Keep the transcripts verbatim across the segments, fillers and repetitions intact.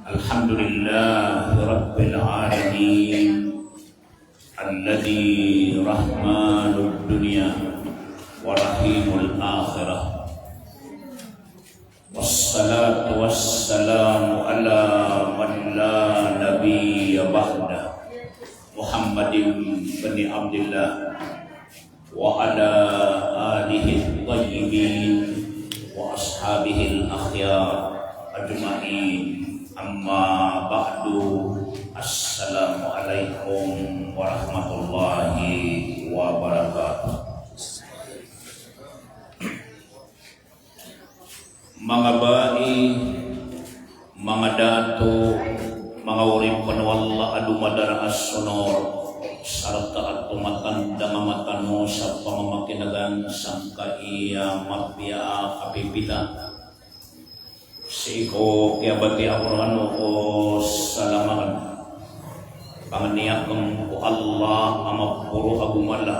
Alhamdulillahi Rabbil Alamin, alladhi rahmanud dunya wa rahimul akhirah. Wassalatu wassalamu ala man la nabiyya ba'dah, Muhammadin bin Abdillah, wa ala alihi tayyibin wa ashabihi al-akhyar ajma'in. Amma ba'du. Assalamu alaikum warahmatullahi wabarakatuh. Manga bai, manga dato, manga oripn o Allah a domadar a sonor, sarta a tomatandang a mata tano sa pamamakin'gan sangkai a mapiya a kapipita. Sii ko kiyabatiya ko rkano ko salam akn. Pangni akn ko Allah a maporo ago mala,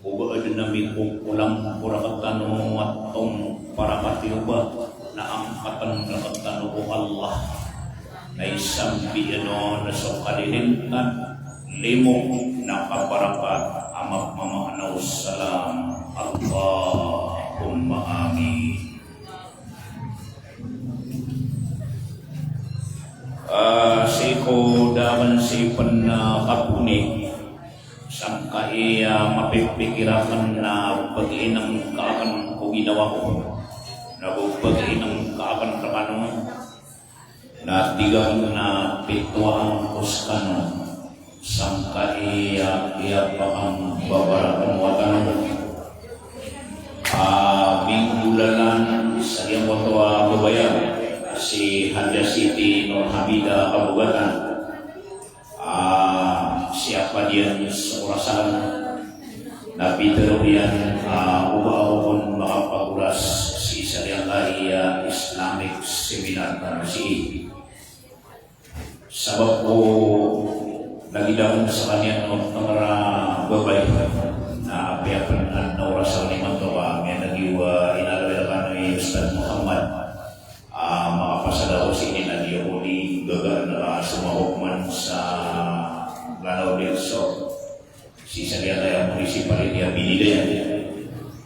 o ba adn a mikokolam ko rktano a tomo para katiyoba, na angkatn rktano o Allah. Na isambi ino na so kalilintad, limo na kabarakat a mapmamaana o salam. Allahumma amin. Ah, sii ko da akn sii pn, ah, kaponi, sangkai a mapipikir akn na pagiinngka akn ko ginawa ko, na go pagiinngka akn rkano, na tig akn na pitoan ko skano. Sangkai a iyapakambabaraton o wata tano a minggolalan sa giyangkoto a babay a si Hadja Siti Nurhamida Kabogatan. Ah, siyapa diyan sa orasan na pitharo iyan, ah, o ba ako kon makapagoras sii sa giyangkai a Islamic seminar tano sii. Sabap ko lagid akn skaniyan o tngra babay, na apiya pn adn a oras akn imanto ka miyan'g iyo a inaloy rkano i Ustadh Muhammad a makapasad ako sii na di ako di gagaan a somahok man sa Lanao del Sur. Sii sa giyangkaya municipality a Binidayan.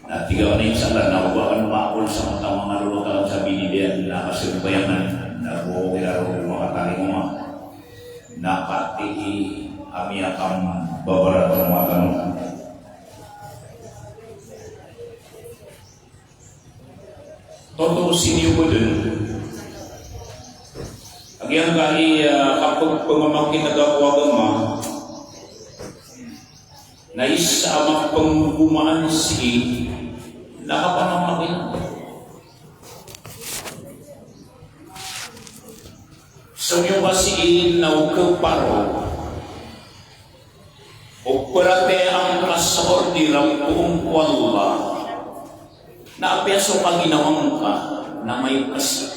Na tig akn a insha Allah na o ba akn maapol sa manga lolot akn sa Binidayan na kasambayangan, na go iran roo makatalingoma. Na katii a miyakambabaraton o wata tano. Totoo sii niyo bo dn a giyangkai a kapagpamamakin'ga ko agama na isa a mapnggogomaan sii na kapamamakin'g. So miyoga sii na o khaparo o paratiyaya ngka sa order a poon ko Allah, na apiya so kaginawangka na maipes.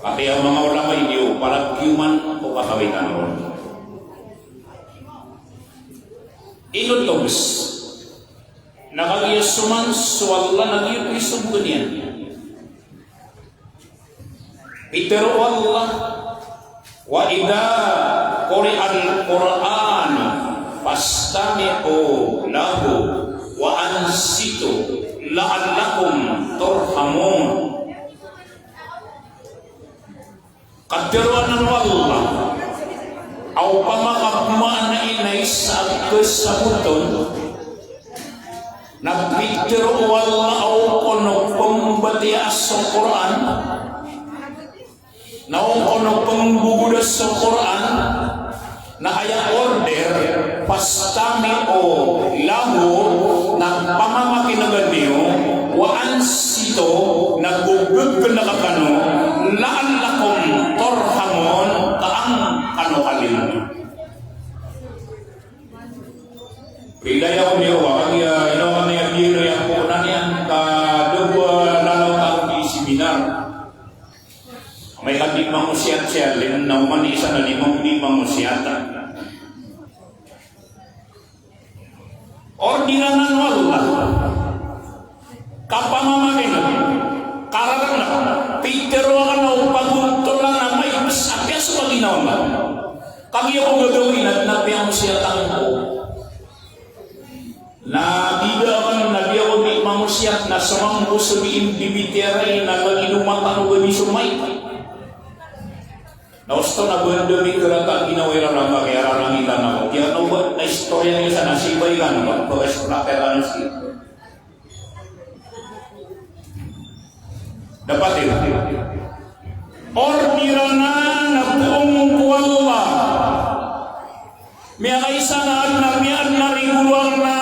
Katii o manga ulama ini o palagioman ko kakawitan ron. Ino togs na kagiya so man so Allah na giyoto i sogoan iyan. Pitharo o Allah, "Wa idha quri'al Qur'anu fastami'u lahu wa ansitu la'allakum turhamun." Katharo anan o Allah a opama ka pmaana i na isa a kasabotan na pitharo o Allah a o kon pmbatiyaa so Qur'an, na o kon pnggogoda so Qur'an, na aya order, "Fastami'u lahu," na pamamakin'ga niyo, "wa ansitu," na gogegena kano, "la'allakum turhamun," ka an kano kalilintad. Pila iyan o miyawa, kagiya ino kano iyan biro iyan ko nan iyan ka dowa lalaw tano di seminar. Amay ka di mangosiyat siya, lima na oman isa na di mang-, di mangosiyat. Order anan o Allah. Kapamamakin'g, kararangn, pitharo Kagiya ko gagawii na, na piyangosiyatan ko. Na di da akn, na di ako di mangosiyat, na so mambo so di M T B T R I, na lagid o mata ko gadi so mic. Na osto na banda mi karata ginawa iran a makiyararangitan ako. Kiyanoba na istorya niyo sa nasibay kan, ba, ba, na kaya na si. Dapat iran. Ordiran na poon ko Allah. Miyakaisa na adn a, miyaadn a rigolo akn a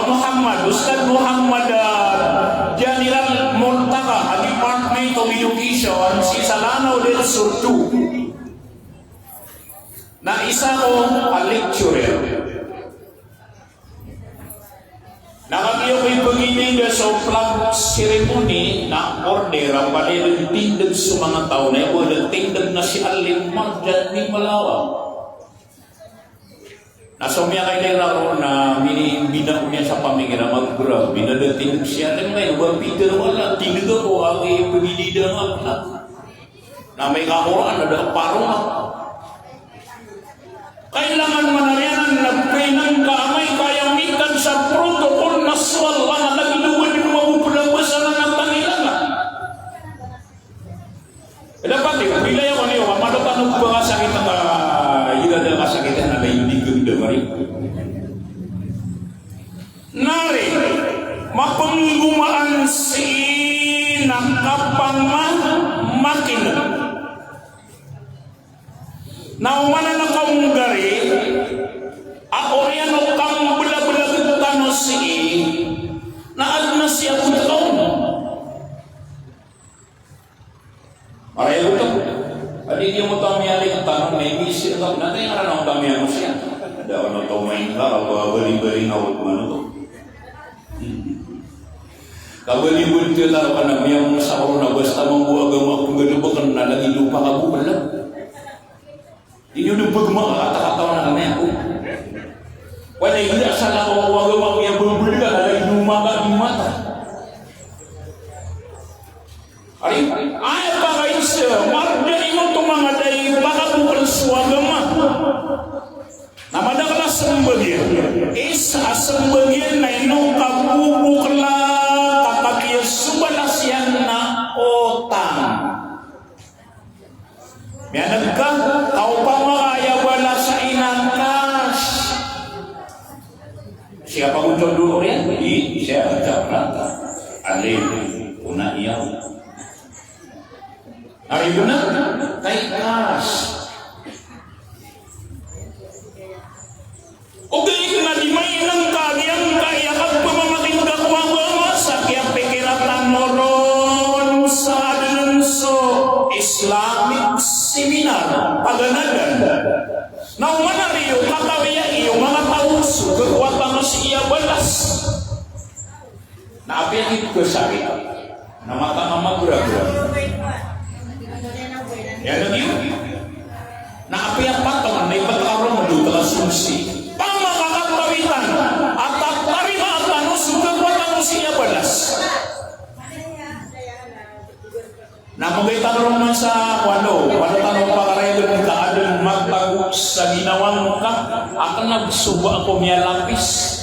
Muhammad, Ustadh Muhammad, ah, Jalil Al-Murtaqa, a Department of Education, sii sa Lanao del Sur two. Na isa ko a lecturer. Na kagiya ko ipagitindg so flag ceremony na order a palaya dn tindg so manga taw na aya bo dn tindg na si Alim Marjan di Malawa. Na so miyakailay roo na mini-, bina ko niyan sa pamikiran a magra, bina da tindg si Alim, na ino ba pitharo, wala, tindg ako, agi pagitindg ako na. Na amay ka Qur'an, na da a paroma. Kailangan manariyanan na pinangka amay ka aya mikan sa protocol na so Allah na lagid o ba dn mabopd a basa na tangilana. Dapat iyo, bilay ako niyo, ka mado tano pangakasakit ka, ida da kasakit na lay di ganda mari. Nari, mapnggomaan sii na kapamamakineg. Na oman a nakaonggari a oriyan o kamblablagn tano sii na adn a sii a botkaw. Maray a botkaw. Adi niyo mota miyalik tano na imisi a tano na tayang rana mota miyamosiya. Da ono to main ka, ba bali-bali na ot mano to. Kabalimbon tiyataro ka na miyamosawro na basta mambo agama ko gano ba kna lagid o pakabokl. Di niyo dn pagma, katakataw na kna ako. Wala, ida sa lakaw ko agama ko iya bambal ka na lagid o mata di mata. Ari, aya pakaisa, marda ino to manga da i pakabokl so agama. Na madakl a smbag iyan. Isa a smbag iyan na ino kabobokla ka kagiya so balas iyan na otang. Miyaneg ka, ka opama ka aya balas iyan na cash. Siya pagontol dolo iyan, di, siya, siya, Alim, ona iyan. Ari bnar, kay cash. Ogaid na di mainang ka giyangkaya kapamamakineg ko agama sa kiyapikira tano ron sa adn so Islamic seminar, paganadan. Na oman a riyo, katawi a iyo manga taw so kakowa tano sii a balas. Na apiya ki pkasakit na mata a magragra. Aya na giyo. Na apiya pato na ipat a rong do ta ka sumsi. Pamakakatawi tano a tatarima tano so kakowa tano sii a balas. Na manggaita ka ron man sa, wano, wano tano pakarayag ka adn matago sa ginawa ngka, a kna so ba ako miyalapis.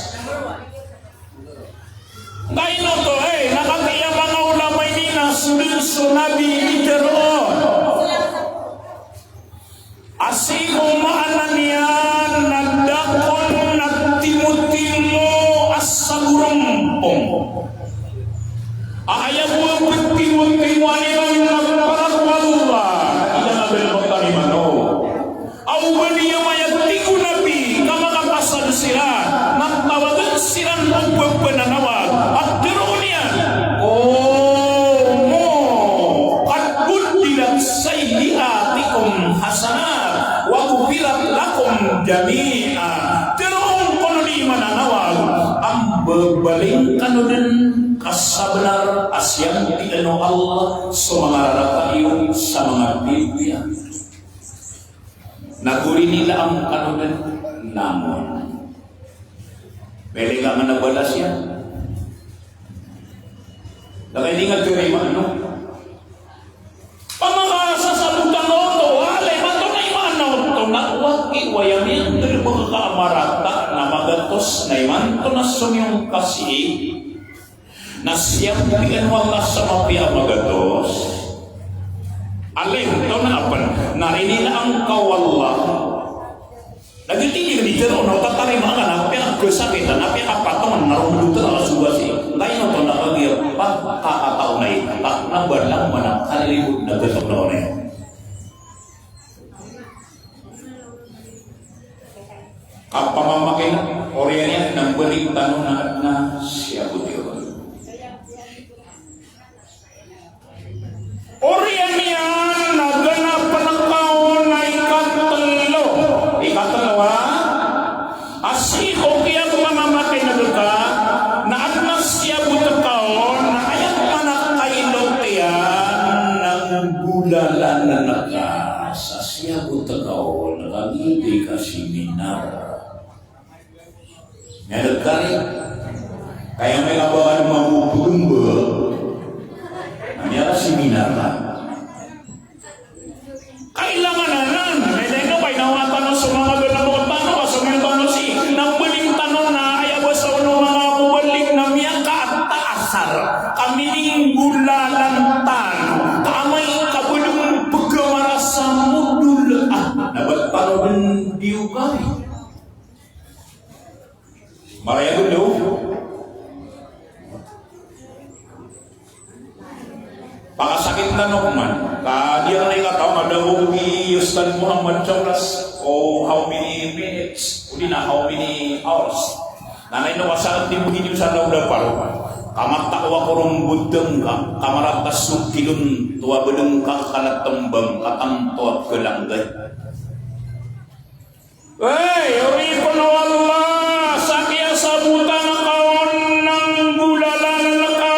Kaino to, eh, na kagiya manga ulama ini na so dn so Nabi i tharoon. A sii ko maana niyan na da kon na timotimo a sagorompong. A aya bo a ptimotimoan iran na para ko Allah, iran a da a ptarimaan o. Aw ba niyan maya tig o Nabi, ka makapasad siran, na tawagan siran o ppananawag, a tharoon iyan, "Qumu qad buddilat sayyi'atikum hasanat, wa ghufirat lakum jami'a." Tharoon kon o di mananawag, a mbabaling kano dn ka sabnar a siyampian o Allah so manga rarata iyo sa manga pipiya. Na gorinila am kano dn namon. Pwede ka nga na balas iyan. Na kay di nga tarimaan, no? Pamakasasabotan oto, walay, mato na imaan oto, na Aya miyanggalbk ka a marata na magatos na imanto na somiyong ka sii na siyabotian o Allah sa mapiya a magatos. Alim to na apan na inilaan ka o Allah. Lagid ini, lagid ini, no, tatarima ka na apiya kasakitan, apiya kapatongan, na roo doktor a suwasi. Lagid ino to na kagiya pagkakataw na ito, tak na ba lang man a kalilibot na gatok na onay. Kapamamakin, oriyan iyan na mbalik tano na adn a siyabot iyan. Oriyan iyan na ganapn ka on a ikatlo. Ikatlo, ha? A sii ko kiyapamamakineg ka, na adn a siyabot ka on, na aya man a kailot iyan na nggolalan ka sa siyabot ka on, na kagiya di ka seminar. Miyaneg ka ri, kaya may kabakan mambo pegembel, na miyaka-seminar ka. Kailangan anan, na ino, kailangan tano so manga bala ko tano, ka so manga tano sii, na mbaling tano na aya basa o manga mubalig na miyakataasar ka mininggolalan tano, ka amay ka belum pegawara sa modul a, na ba tano dn di okari. Maraya gelo. Pakasakit na no man. Ka di ang naikataw, madaw ki Ustadh Muhammad Chaulas. O how many minutes? O di na how many hours? Na na ino kasakit di bugini sa daw da paro. Kamata wa korom budeng ka. Kamaratas so kilon, tuwa bedeng ka kalatembang, katang tuwa kelanggay. Hey, oripn o Allah, sa kiyasabotan ka on na nggolalan ka,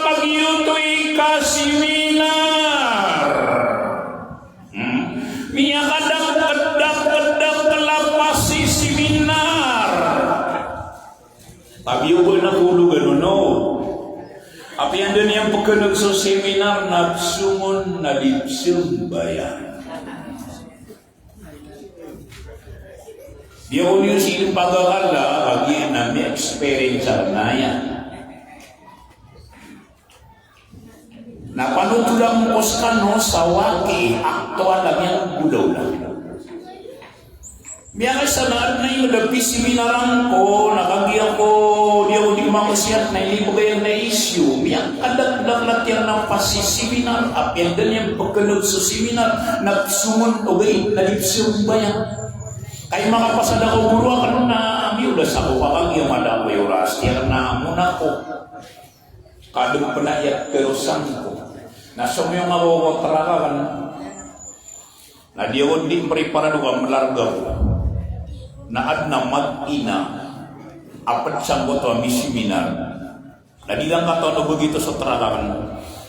kagiya oto i ka-seminar. Hmm? Miyakadakdakdakdakdakl a pasiseminar. Tabiya ba na kologan o no? Apiya anda niyan pekeneg so seminar na psongon na di psembayang. Di ako niyo sii pagakala, kagiya na mi-experience ako na aya. Na panotolan ko skano sa waki, aktual a miyanggolawla. Miyakaisa na adn a ino da piseminaran ko, na kagiya ko, di ako di makasiyat na inibgay iyan a issue. Miyakadakdakl a tiyan na pasiseminar, apiya anda niyan pekeneg so seminar, na psongon ogaid na di psembayang. Kay makapasad ako goro akn na miyodas ako ka kagiya mada ako i oras, tiyan na mona ko. Kadepena aya terosan ko. Na somiyong ako ko trakakn. Na di ako di meriparado ka melarga ko. Na adn a mag-ina a ped sangkoto a miseminar. Na di lang katawan o begitu so trakakn.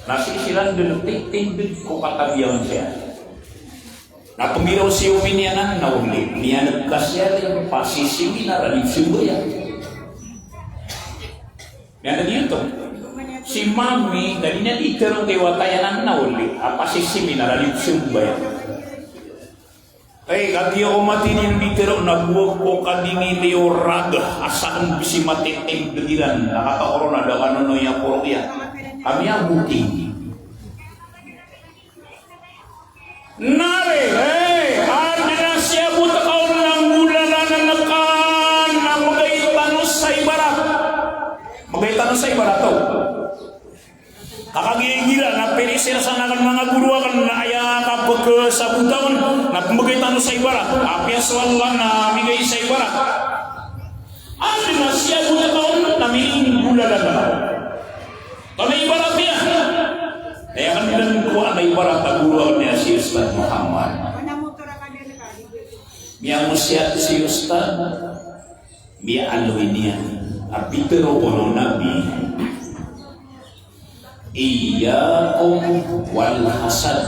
Na sii siran den titindeg ko katabiyan siya. Na pembiro si Umi niyan na oli, niyan nagkasiyari, pasiseminar a di sembayang. Miyaneg iyo oto. Si Mami, na di niyan di tero kay wata iyan na oli, a pasiseminar a di sembayang. Ay, kagiya o mati niyan di tero na bo ko kadingili o raga, a sakn bisi matitindeg iran, na katakaw ron a da kano niyan poro iyan. Kami a booking. Nari, hey, adn a siyabot ka on na nggolalan ka, na mbgay tano sa ibarat. Mbgay tano sa ibarat, o. Ka kagiya igira na piri siran sa anan manga goro anan na aya kapekesabota on, na mbgay tano sa ibarat. Apiya so Allah na migay sa ibarat. Adn a siyabot ka on na miyanggolalan ka. Kna ibarat iyan. Aya kna ibarat a goro a si Ustadh Muhammad. Miyangosiyat si Ustadh, miyaaloy niyan a pitharo o Nabi, "Iyyakum wal hasad,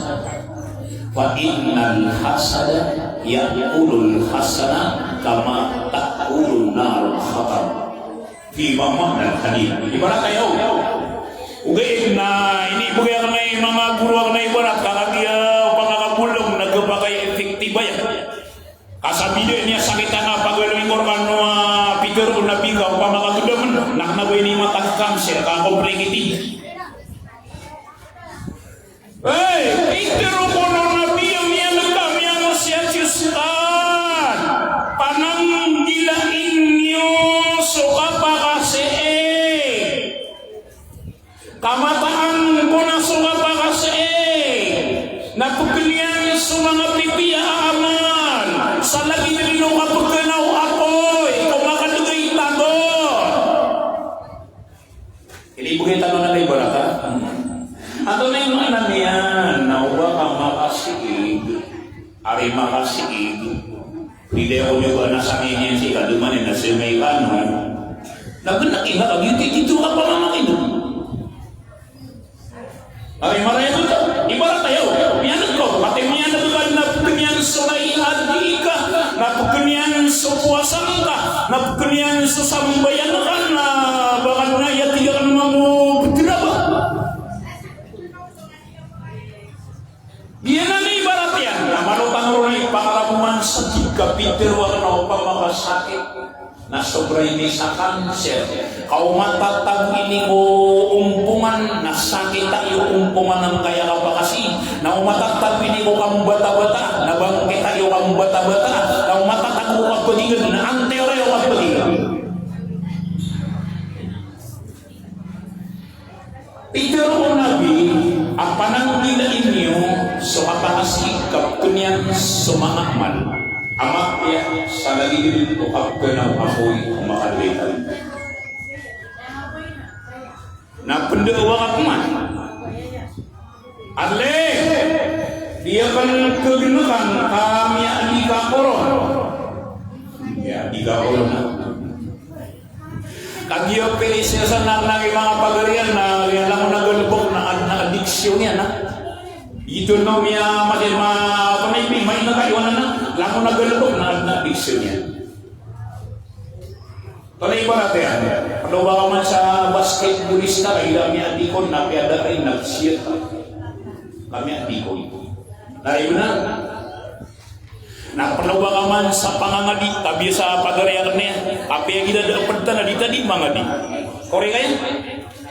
fa innal hasada ya'kulul hasanata kama ta'kulun narul hatab." Fi ma ma'nal hadith. Ibarat aya, ogaid na inibgay akn i manga goro akn a ibarat, ka kagiya pangakabolong na khapakay effective aya. Asabida niyan sakit angka pagaloy ko rkano a pitharo o Nabi ka opama ka gdamn, na kna ba ini matag cancer, ka complicated. Hey, pitharo ko o Nabi a miyaneg ka, miyaneg siya sii stan. Pananggilain niyo so kapakasii. Ka mataan ko na so kapakasii na pkn iyan so manga pipiya a amal, sa lagid dn o kapkn o apoy ko makadgay tano. Inibgay tano na ibarat a. Antonaa i maana niyan na o ba ka makasiig, ari makasiig. Pd ako niyo ba na sakit iyan sii ka, doman iyan na sii may kano. Na bnar iyan ka, giyoto i titho ka pamamakin'g. Ari maraya oto, ibarat aya, miyaneg ka, pati miyaneg ka na pkn iyan so layadi ka, na pkn iyan so powasa ka, na pkn iyan so sambayang ka, na ba ka na aya tig akn mambo pthraba. Giyanan i ibarat iyan, na mano tano ron i pangaramoman sa tig ka pitharo akn a opama ka sakit na sobra ini sa cancer. Ka o matatago ini ko ompongan na sakita iyo ompongan angkaya kapakasii. Na o matatago ini ko kambatabata na bangkita iyo kambatabata. Na o matatago ko kapagingd na anteora iyo kapagingd. Pitharo o Nabi a pananggilain niyo so kapakasii ka pkn iyan so manga amal a mapiya sa lagid dn o kapkn o apoy ko makadgay tano. Na pndao akn man. Alay, di akn kagnakan ka miyaadi ka ko ron. Miyaadi ka ko ron. Kagiya pilisan sa na, na manga pagari iyan na, iyan langon a galbk na ad-, na addiction iyan na. Ito no miya, mati ma, apa na ibi, maina kayo na na, langon a galbk na ad-, na addiction iyan. Tonaa i ibarat iyan. Pd o ba ka man sa basketbolista, igira miyaadi kon na piyada rin na psiyat. Ka miyaadi kon. Na rin na. Na pd o ba ka man sa pangangadi, kabiya sa pagari akn iyan, apiya igira da a pd tano a di ta di mangadi. Kori kaya?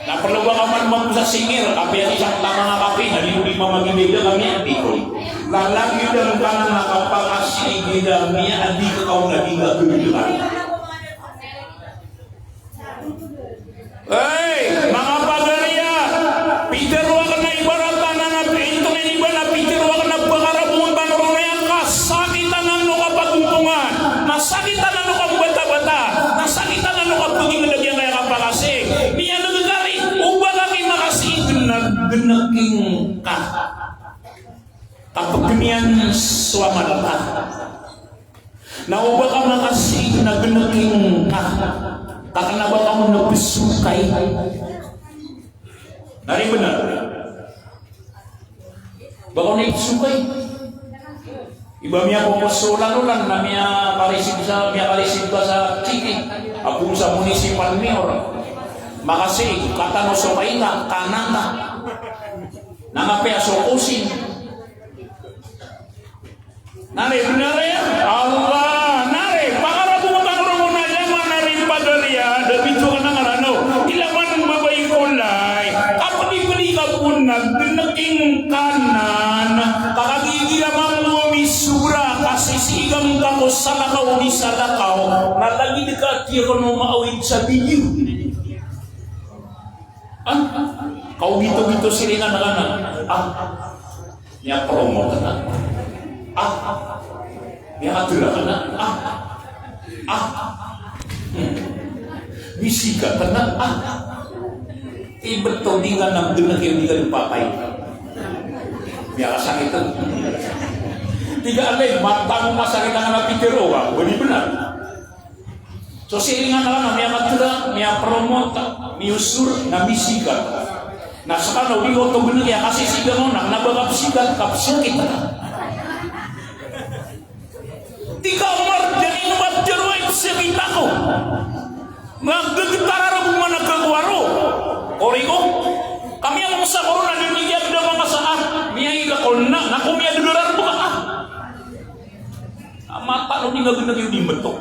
Na pd o ba ka man mambo sa singer, apiya isa tano a kape, na di, di mamangadi da ka miyaadi kori. Lagid angkanan a kapakasii igira miyaadi ka ka on a di ka gdgan. Hey, manga pagari a, pitharo akn a ibarat anan a pinto na iba na pitharo akn a pkarabongan tano ron a aya kasakit anan o kapagompongan, na sakit anan o kambatabata, na sakit anan o kapagingd a giyangkaya kapakasii. Miyaneg ka ri, o ba ka ki makasii, gnk, gnk ingka. Kapkn iyan so amal ka. Na o ba ka makasii na gnk ingka, ka kna ba ka on na psokay. Na ri bnar. Ba ka on na ipsokay. Iba miyakokoso lalolan na miyakarisib sa, miyakarisib ka sa tiki. Apo sa municipal mayor. Makasii, katano so kaina, kananga. Na mapiya so kosin. Na ri, bnar aya? Allah, na ri, pangarabongan tano ron a aya maana ri pagari a, da bitowan a ngaran o. Ila man babay ko lay. Kapdipdi ka pn na gnk ingka nan. Ka kagiya igira mambo misobra, kasisiig angka ko salakaw di salakaw. Na lagid ka tiyo ko no maawid sa video. Ah, kaogit-ogit o siringan ka na. Ah, miyapromote ka na. Ah, miyakatera ka na. Ah, ah. Hmm. Misikat ka na. Ah. Ibt o di nga na gnk iyo di ka di patay. Miyakasakit. Tig a lay, matag o masakit angkanan a pitharo ka, ba di bnar. So siringan ka na miyakatera, miyapromote, miyosor, na misikat. Na skano di oto gnk iyan, kasisigan o na kna ba ka psikat, ka psakit ka. Tig a Omar, dn ino ba ptharo a ipsakit ako. Na ggtar a rk man a kagowaro. Kori ko. Ka miyamamsa ko ron na dn iyan da mangasa a. Miyaig ako na, na ko miyadgar a rk ka a. Mata no di nga gana iyo di mbeto.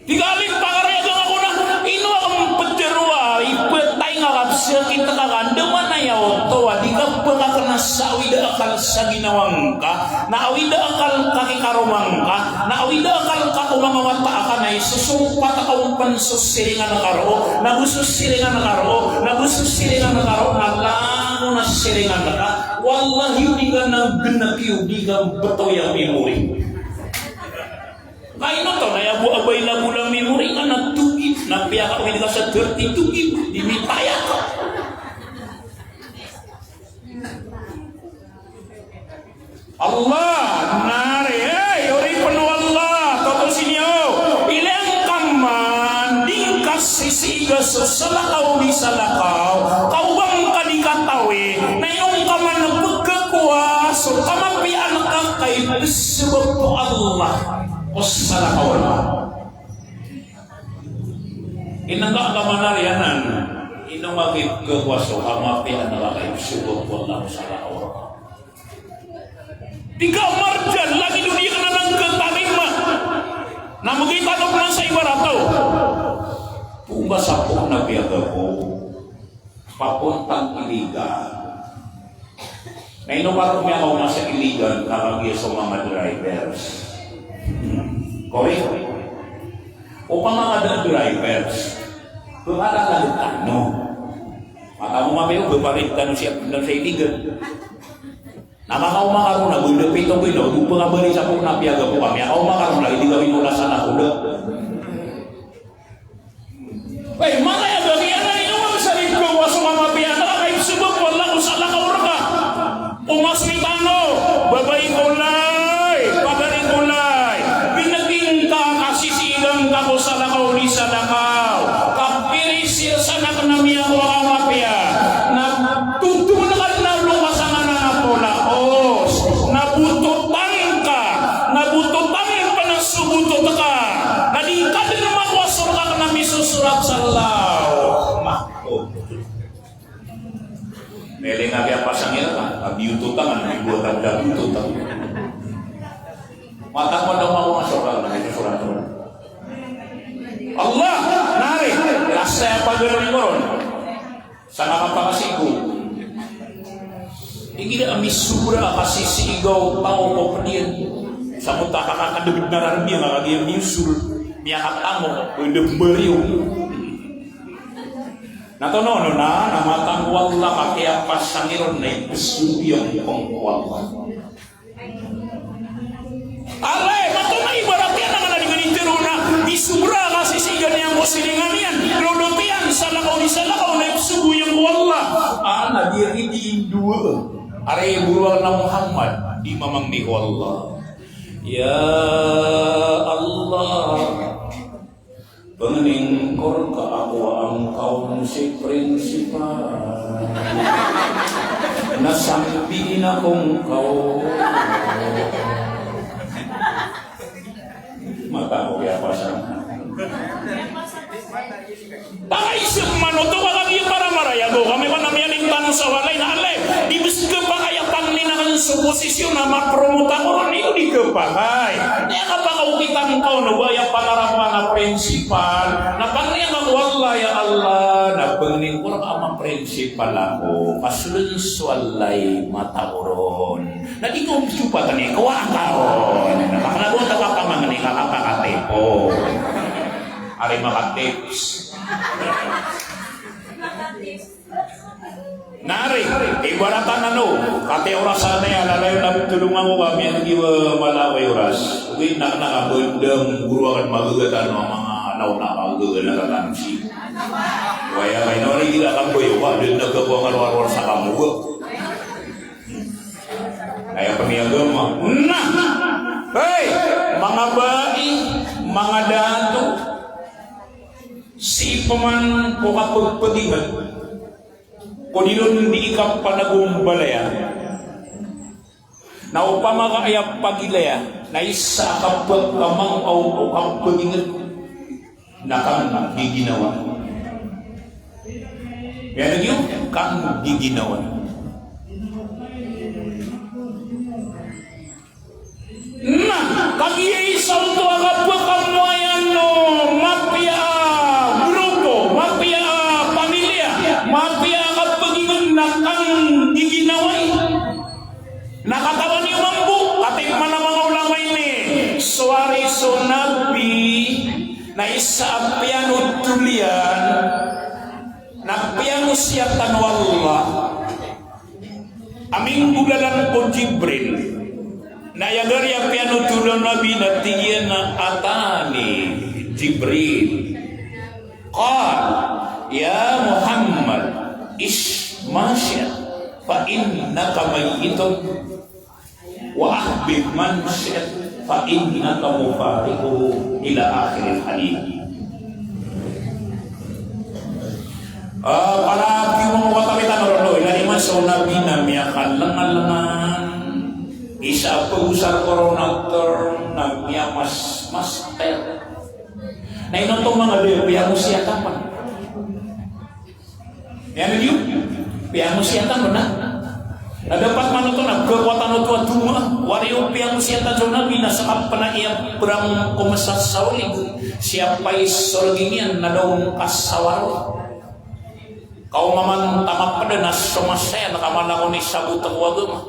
Di ka alim pangaraya gana ko na ino a kempetero a ipetay nga kapsakit ka ka ndeman a aya oto a di ka pekakena sa awida akal sa ginawa ngka, na awida akal ka ki karoma ngka, na awida akal ka ko manga wata aka na isosompat ka o mpen so siringan ka roo, na go so siringan ka roo, na go so siringan ka roo, na langon a siringan ka. Wallahi, o di ka na gana iyo di ka mbeto aya memory. Kaino oto na aya bo a ba ila bola memory nga na togib, na piyakawid ka sa thirty togib, di mitaya ka. Allah, nari, hey, oripen o Allah, totosi niyo. Ilay angka man di ngka sisiiga so salakaw di salakaw, ka o ba ngka di katawi, na ino ngka man pegkakowa so kamapiyaan ka ka ipesebab o Allah ko salakaw. Inengka ka man ari anan, ino nga kipegkakowa so kamapiyaan ka ka ipesebab o Allah ko salakaw. Di ka marjan lagid o di ka na nangkatarima. Na megi tano pman sa ibarat o pumba sa pok na piyagapo. Papuntang Iligan. Na ino ka roo miyakaoma sa Iligan, na kagiya so manga drivers. Correct? O ka manga da-, drivers. Kemala ka di tano. Mata mo mapiyo, beparit tano siya, benar sa Iligan. Na makaoma ka roo na, benda pito ko ino, di pengabali sa pok na piyagapo ka, miyakaoma ka roo na, di gawin o lasa na kuda. Ay, mata aya gawii anan, ino nga sa di pegkakowa so kamapiyaan ka ka ipesebab o Allah ko salakaw reka. O mas mitano, babay ko lay, pagari ko lay. Bineging ka, kasisiigan ka ko salakaw di salakaw. Kapirisir sa na kena miyakowa a mapiya. Na tutumen ka na lo ka sangkanan a polaos. Na bototan ka, na bototan ka na so botot ka. Na di ka den makowa so reka kena misosorat sa Lawh Mahfuz. Meleng a kiyapasang iran ka, a biyototan, a biyototan, a biyototan. Mata ko daw makowa so reka kena misosorat sa Lawh. Allah, nari, lasa aya pagari ko ron. Sa kapakasigo. Igira a misobra a kasisiiga o taw ko ped iyan. Sa mota ka kakadeged na rarem iyan a kagiya miyosol, miyakatamok, o ida mbariyo. Na tonono na, na mata ko Allah, ka kiyapasang iron na ipesobi iyan ko Allah. Alay, mato na ibarat iyan a ngka na di ngka di tero na, di sobra a kasisiiga niyan ko siringan iyan, lolot iyan, salakaw di salakaw, na ipesobi iyan ko Allah. A, na di ri di indowa. Ari borowan a Muhammad, di mamangni ko Allah. Ya Allah. Pangnin ko reka a kowaan ka on si prinsipal. Na sambiin ako ngka on. Mata ko kiyapasang. Pakaiseb man oto ka kagiya para marayag o kami, ba na miyaling tano sa walay na alay. Di bes kapakay a pangnin aken so posisyon a mapromote ako ron, iyo di kapakay. Aya kapakaokitan ka on o ba aya panarapan a prinsipal, na pangnin ka ko Allah, ya Allah, na pangnin ko reka a maprinsipal ako. Kasolen so walay mata ko ron. Na di ko misupat a ni kowaa ka ron. Na kakenabotan ka pamangni ka kapakatipo. Ari makatips. Nari, ibarat anan o, katii oras anan aya, lalayon a tolongan ko kami a giya mala a oras. Ogaid na kena ka ba dn goro aken magaga tano a manga anaw na magaga na katansi. Waya kay nori gila kamboy, wa, dn na gagawa ngka rowar sa kamoga. Aya pn i agama. Na, hey, manga bai, manga dato, sii pman ko kapagpaginget. Ko di ron di kapanagombalayan. Na opama ka aya pagilaya, na isa a kapag-, kamang o, o kapag-inget, na kang giginawa. Kaya lagi yun, kang giginawa. kanggiginawai. Na katawan iyo mambo, katii pman a manga ulama ini, so ari so Nabi na isa a piyanotol iyan, na piyangosiyatan o Allah a minggolalan ko Jibril. Na aya gari a piyanotol o Nabi na tig iyan a, "Atani Jibril." Qal, "Ya Muhammad, ish ma shi'ta, fa innaka mayyitun, wa ahbib man shi'ta, fa innaka mufariquhu," ila akhiril hadith. Ah, para kiwang ko katapitan o rolo, ina di man so Nabi na miyakalangalangan, isa a pagosar ko ron a term na miyamas-, master. Na ino oto manga di, piyangosiyatan pn. Ino di, piyangosiyatan pn na. Na dapat man oto na kekuatan oto a doma. Wari o piyangosiyatan so Nabi na sakap pn a iya brang ko masasaolig. Siyapa i sorgi niyan na da on kasawar. Kaoma man taman pd na so masa iyan na kaman ako ni sabot ko agama.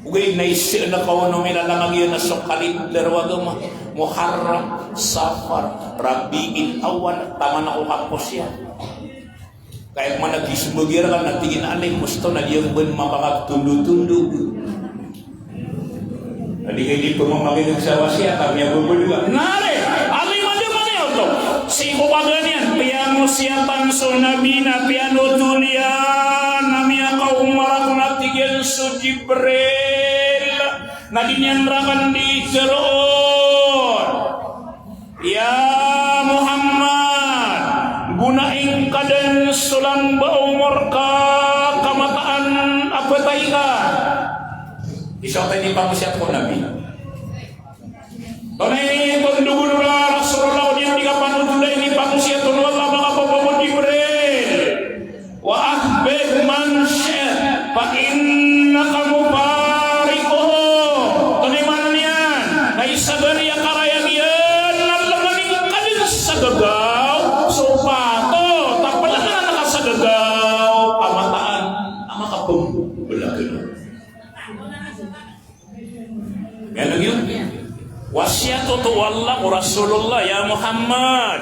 Ogaid na isa na kaono milalangag iyan na so kalendar o agama, Muharram, Safar, Rabiul Awwal, taman ako kapos iyan. Kaya man a gismbag iran na tig iyan a alim, musto na di ako bn mapakatondotondog. Na di kayo di pamamakineg sa wasiyat, kami ako bn. Nari, alim a di man iyan oto. Sii ko paganay iyan, piyangosiyatan so Nabi na piyanotol iyan a miyakaoma rakn a tig iyan so Jibril. Na di niyan rakn di tharoon, "Ya Muhammad, gonai ngka dn so lamba o omor ka, ka mataan a pthay ka." Isa oto i piyangosiyat ko Nabi. Tonaa i tondog o Rasulullah, o di niyan di kapanotola ini pangosiyat o Allah, manga papa ko Jibril. "Wa ahbib man shi'ta, fa innaka mufariquhu." Tonaa i maana niyan? Na isa gari a karayag iyan na lngani ngka dn sa gagaw so patot a planganan ka sa gagaw a mataan a makapmblag. Miyaneg iyo? Wasiyat oto o Allah ko Rasulullah, "Ya Muhammad,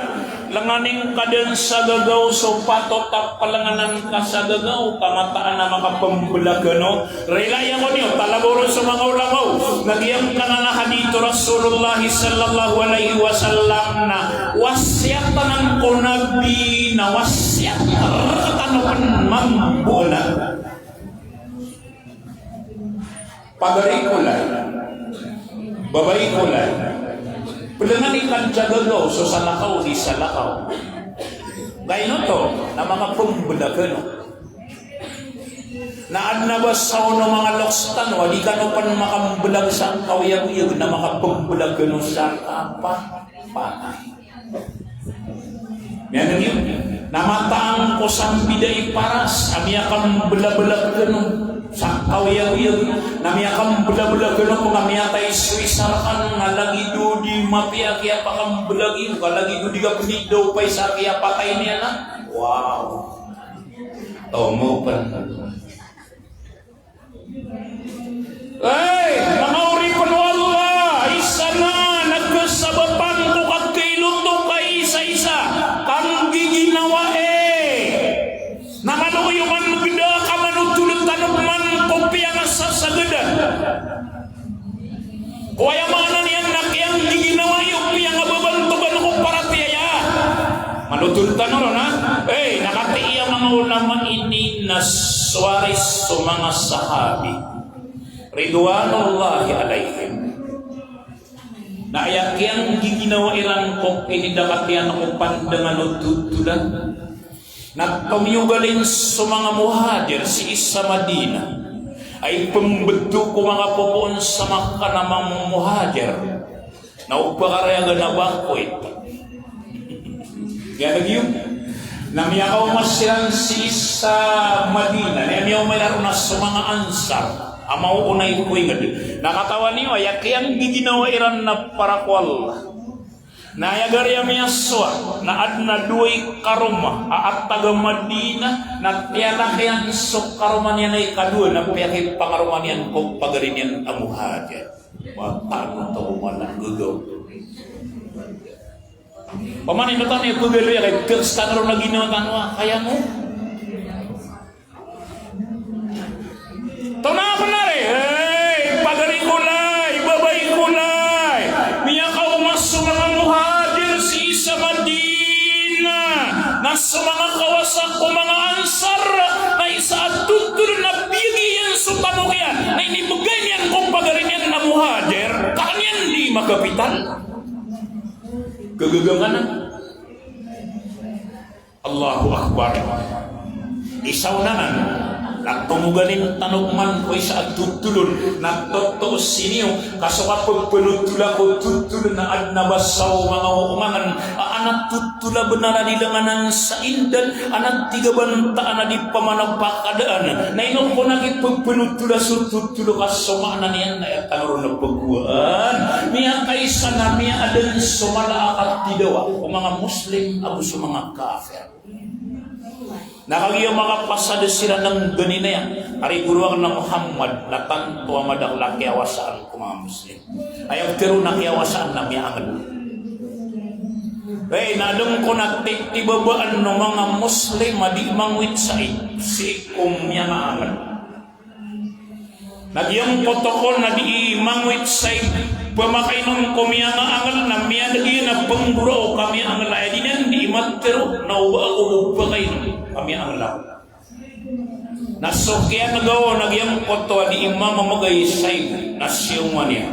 lngani ngka dn sa gagaw so patot a planganan ka sa gagaw ka mataan a makapmblag kano." Rila iyan ko niyo, talaga ron so manga ulama o, na giyangkanan a hadith o Rasulullah sallallahu alaihi wasallam na wasiyat anan ko Nabi na wasiyat rktano pn mambo na. Pagari ko lay, babay ko lay, plngani ngka dn sa gagaw so salakaw, di salakaw. Gay oto na makapmblag kano. Na adn a ba sa ono manga loks tano a di kano pn makamblag sa kaoyagoyag na makapmblag kano sa kapapatay. Miyaneg iyo? Na mataan ko sambida i paras a miyakamblablag kano sa kaoyagoyag, na miyakamblablag kano ko na miyatay so isa rkano na lagid o di mapiya a kiyapakamblag iyo, ka lagid o di ka pnidawpay sa kiyapatay niyan na. Wow. Tomo pn. Ay, manga oripn o Allah, isa na, na kasabapan ko kakailoto ka isa-isa, kanggiginawai. Na manoyo man gda ka manotol tano man ko piyangasasagadan. Ko aya maana niyan na kiyanggiginawai o piyangababantogan ko paratiyaya. Manotol tano ron, ha? Eh, na katii a manga ulama ini na so ari so manga sahabi, ridwanullahi alaihim, na aya kiyanggiginawai ran ko kinidakatiyan ko pandangan o totolan na tomiyogalin so manga Muhajir sii sa Madinah a ipmbto ko manga popoon sa Makkah na manga Muhajir. Na o pakarayagan a bangkoit. Miyaneg iyo? Na miyakaoma siran sii sa Madinah, na miyaoma iran ron na so manga Ansar a maoona i ko ingd. Na katawan iyo, aya kiyanggiginawai ran na para ko Allah. Na aya gari a miyasowa na adn a dowa i karoma a taga Madina, na tiyalak iyan so karoma niyan a ikadowa na piyakipangaroma niyan ko pagari niyan a Muhajir. Mataan oto ko mala a gagaw. Pamana ino tano i pagaloya kay teks tano ron a ginawa tano a kaya mo. Tonaa pn ari, hey, pagari ko lay, babay ko lay. Miyakaoma so manga Muhajir sii sa Madina, na so manga kawasa ko manga Ansar na isa a totol na biyagi iyan so tamok iyan, na inibgay niyan ko pagari niyan a Muhajir, ka an iyan di makapital. Kagaga ngka nan. Allahu Akbar. Isa on anan, na tomogalin tano man ko isa a totol on, na totoo sii niyo, ka so kapagpanotola ko totol na adn a basa o manga omangan, a, anan a totol a bnar a di langanan sa indan, anan a tig a bantaan a di pamanapakadaan. Na ino ko na kipagpanotola so totol ka so maana niyan na aya tano ron a pagowaan. Miyakaisa na miyaadn so mala a katidawa o manga Muslim ago so manga kafir. Na kagiya makapasad siran a ngganin aya, ari goro akn a Muhammad, na tanto a madakl a kiyawasaan ko manga Muslim. Aya ptharo na kiyawasaan na miyaangl. Hey, na adn ko na titibabaan o manga Muslim a di mangwit sa i-, sii ko miyangaangl. Na giyangkoto kon na di mangwit sa i-, phamakainom ko miyangaangl na miyaneg iyan a pnggoraok a miyaangl, aya di niyan di matharo na oba ako bo phakainom a miyaangl ako. Na so kiyanega on na giyangkoto a di mamamagay sa i-, na siyoman iyan.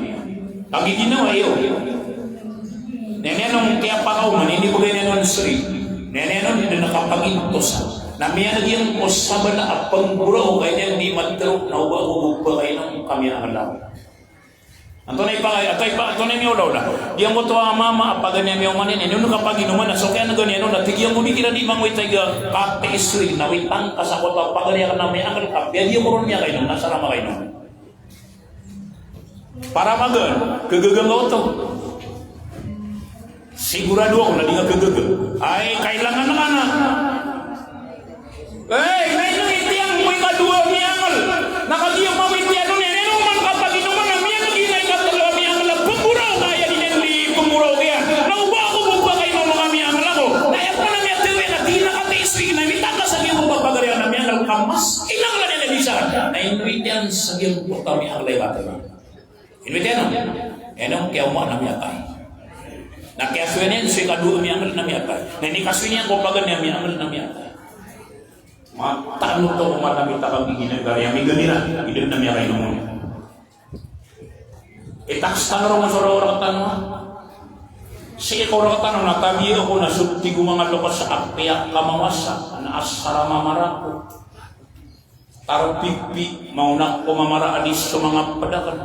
Kagiya ginawa iyo. Na aya niyan on kiyapakaoma, inibgay niyan on sii. Na aya niyan on di na kapagintosa. Na miyaneg iyan ko sabala a pnggoraok a aya niyan di matharo na oba ako bo phakainom ka miyaangl ako. Antonaa i paka-, antonaa i pa-, antonaa i miyaolaola. Giyangkoto a mama a paganay a miyaoma niyan, ino kapaginoman na so kiyanega niyan on na tig iyan ko di kiran di mangwit a iga katisri na witan ka sa koto a pagari akn a miyaangl ka, piyadi ako ron miyakainom, na asar a makainom. Para magaan, kagaga ngka oto. Sigurado ako na di ngka kagaga. Ay, kailangan ka na. Ay, na ino i tiyang ko ikadowa a miyaangl. Na kagiya mawit iyan on, aya niyan man kapaginoman na miyaneg iyan a ikatlo a miyaangl a pnggoraok a aya di niyan di pnggoraok iyan. Na oba ako bo phakainom a miyaangl ako. Na aya pman a miyatharo iyan na di na katiis, di na miyaangl ka sa giyangkoto a pagari akn a miyaangl ka, mas inanglan iyan a di sa. Na inowit iyan sa giyangkoto a miyaangl a iwat iyan. Inowit iyan on. Ino kiyaoma na miyatay. Na kiyasoy niyan so ikadowa a miyaangl na miyatay. Na inikasoy niyan ko paganay a miyaangl na miyatay. Mataan oto ko mala a mita ka gigina gari a miganira. Di dn na miyakainom on. Itaks tano ron so rk tano. Sii ko rk tano na tabiya ako na so tig o manga loks a apiya ka mawasa na asar a mamara ko. Tarpipi, maona ko mamara a di so manga pd akn.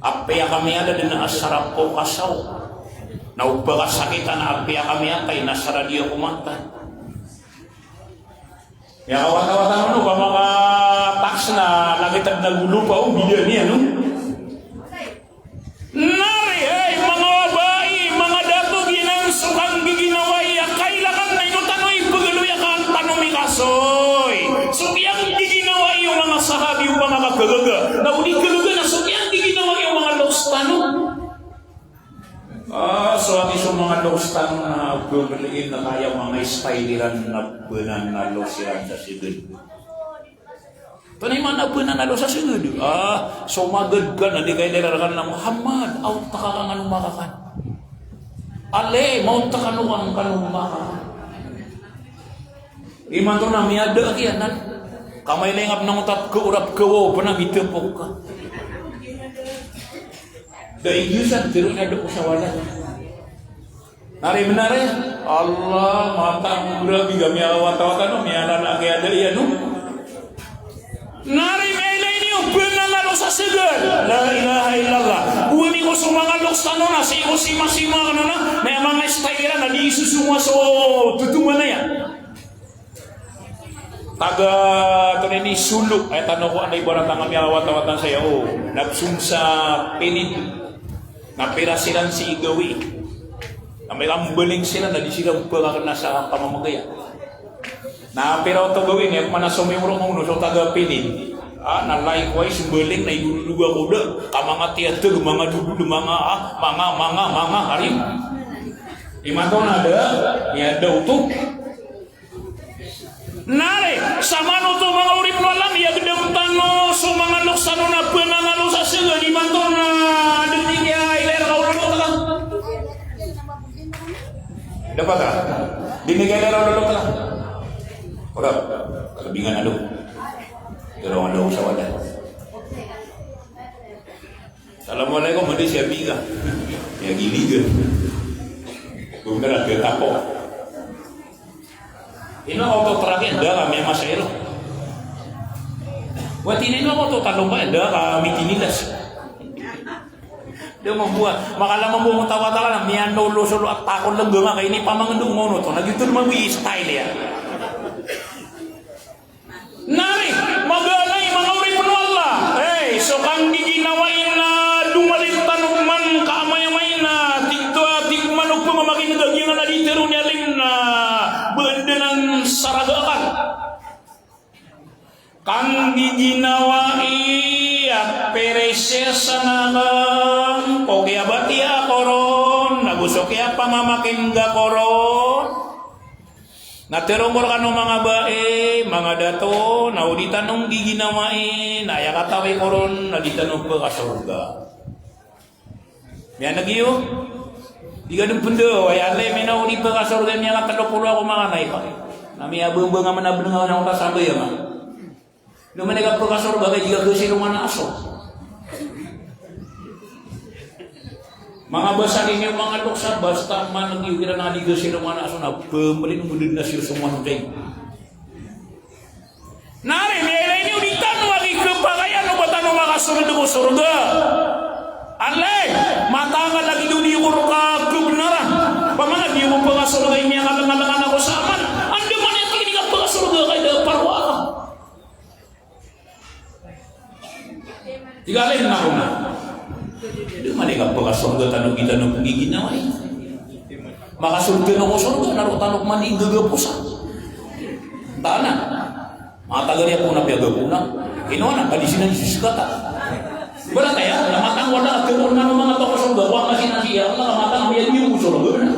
Apiya ka miyada dn a asar a pokasaw. Na o ba ka sakit na apiya ka miyatay na asar a di ako matay. Aya kawatawata on o ba makataks na lagid a nagolopa o bida niyan, no? Nari, ay, manga babai, manga dato, giyanan so kanggiginawai a kailangan na ino tano ipagaloya ka an tano mikasoy. So kiyanggiginawai o manga sahabi o ba makakagaga. Na o di kagaga na so kiyanggiginawai o manga loks tano. Ah, so agi so manga loks tano na bemeliin na kaya manga style iran na benen a loks iran sa siged. Tonaa i maana a benen a loks sa siged? Ah, so maged ka na di ka ilera rka na Muhammad, aw ta ka kangano makakan. Ale, maw ta kano kangano makakan. Imanto na miyada kiyanan. Kamay lengap na ngotat ko orap ko wo, pena mitepok ka. Da igiyosan, tero na da ko sa wala. Nari, benar ya? Allah, mata mo, grabe, kami awat-awatan, no? Miyalala kaya da iya, no? Nari, miyailay niyo, benar a loks sa seged. La ilaha illallah. Buwan ko so manga loks tano na, sii ko sima-sima kano na, na manga style iran na di isusuma so tutuman na ya. Taga, tonaa ini, Sulu, aya tano ko anda ibarat angka miyawat-awatan saya, o, nabsong sa Pinid, na pira siran sii gawii. Amay ka mbaling siran na di siran pkakna sa pamamagaya. Na pira oto gawii niyan, mana somiyorong o no so taga Pilin. Ah, na likewise, mbaling na idolog ako da. Ka manga tiyatag, manga dodol, manga, ah, manga, manga, manga, ari. Imanto na da, niyan da oto. Na ri, samanoto manga oripn o Allah, miyagdam tano so manga loksan on a pnangalo sa sgad imanto na dn di niyan ilay rka o lolot ka. Dapat ka? Di niyan ilay rka o lolot ka. Wala, kalbingan ado. Pero ado sa wala. Assalamualaikum, hindi siya biga. Ya, giligan. Bumera ke tako. Ino oto terakhir da kami masayro. Wati ino oto talomba da kami tinilas. Da mambuat. Makala mambuat mutawatala na miyan ulo solo at takol lang ganga kay ini pamangendo ngono to. Nagito naman wi style ya. Na ri, maganay, manga oripn o Allah. Hey, so kanggiginawai na domalit tano man ka amay-amay na tig to a tig man o pmamakineg a giyanan a di tero niyan alim na bndanan sa raga akal. Kanggiginawai a peresesan akn ko kiyabatiya ako ron, ago so kiyapamamakineg ako ron. Na tero ko rkano manga bai, manga dato, na o di tano nggiginawai, na aya katawik ko ron, na di tano pkasorga. Miyaneg iyo, di ka dn pndo, aya lay mi na o di pkasorga, miyakatlo polo ako manga nay ka. Na miyabmbang a mna bnng a mna ko ta sambayang a. Ino man i kapkasorga ka di ka kasilongan a aso. Manga basa niyo manga loksan, basta man iyo kiran a di kasilongan a aso na pmbalin mo dn na siyo soman kay. Na ri, miyailay niyo di tano a di kapakayan o ba tano makasold ko sorga. Alay, mataan ka lagid o di ko rka kabnaran. Pamana di ko pkasorga i miyakalngalngan ako sa amal. Andamanaya tig i di ka pkasorga ka i da parwa ka. Tig a lay na ko na. Di man i kapkasorga tano, di tano pnggiginawai. Makasold tano ko sorga na roo tano pman i gagaposan. Tana. Manga taga riya ko na piyagaponan. Ino na, ka di sinan siskata. Barat aya, na matang wala, tero na manga taw ko sorga, wa ka sinan siya, na matang aya di ko sorga na.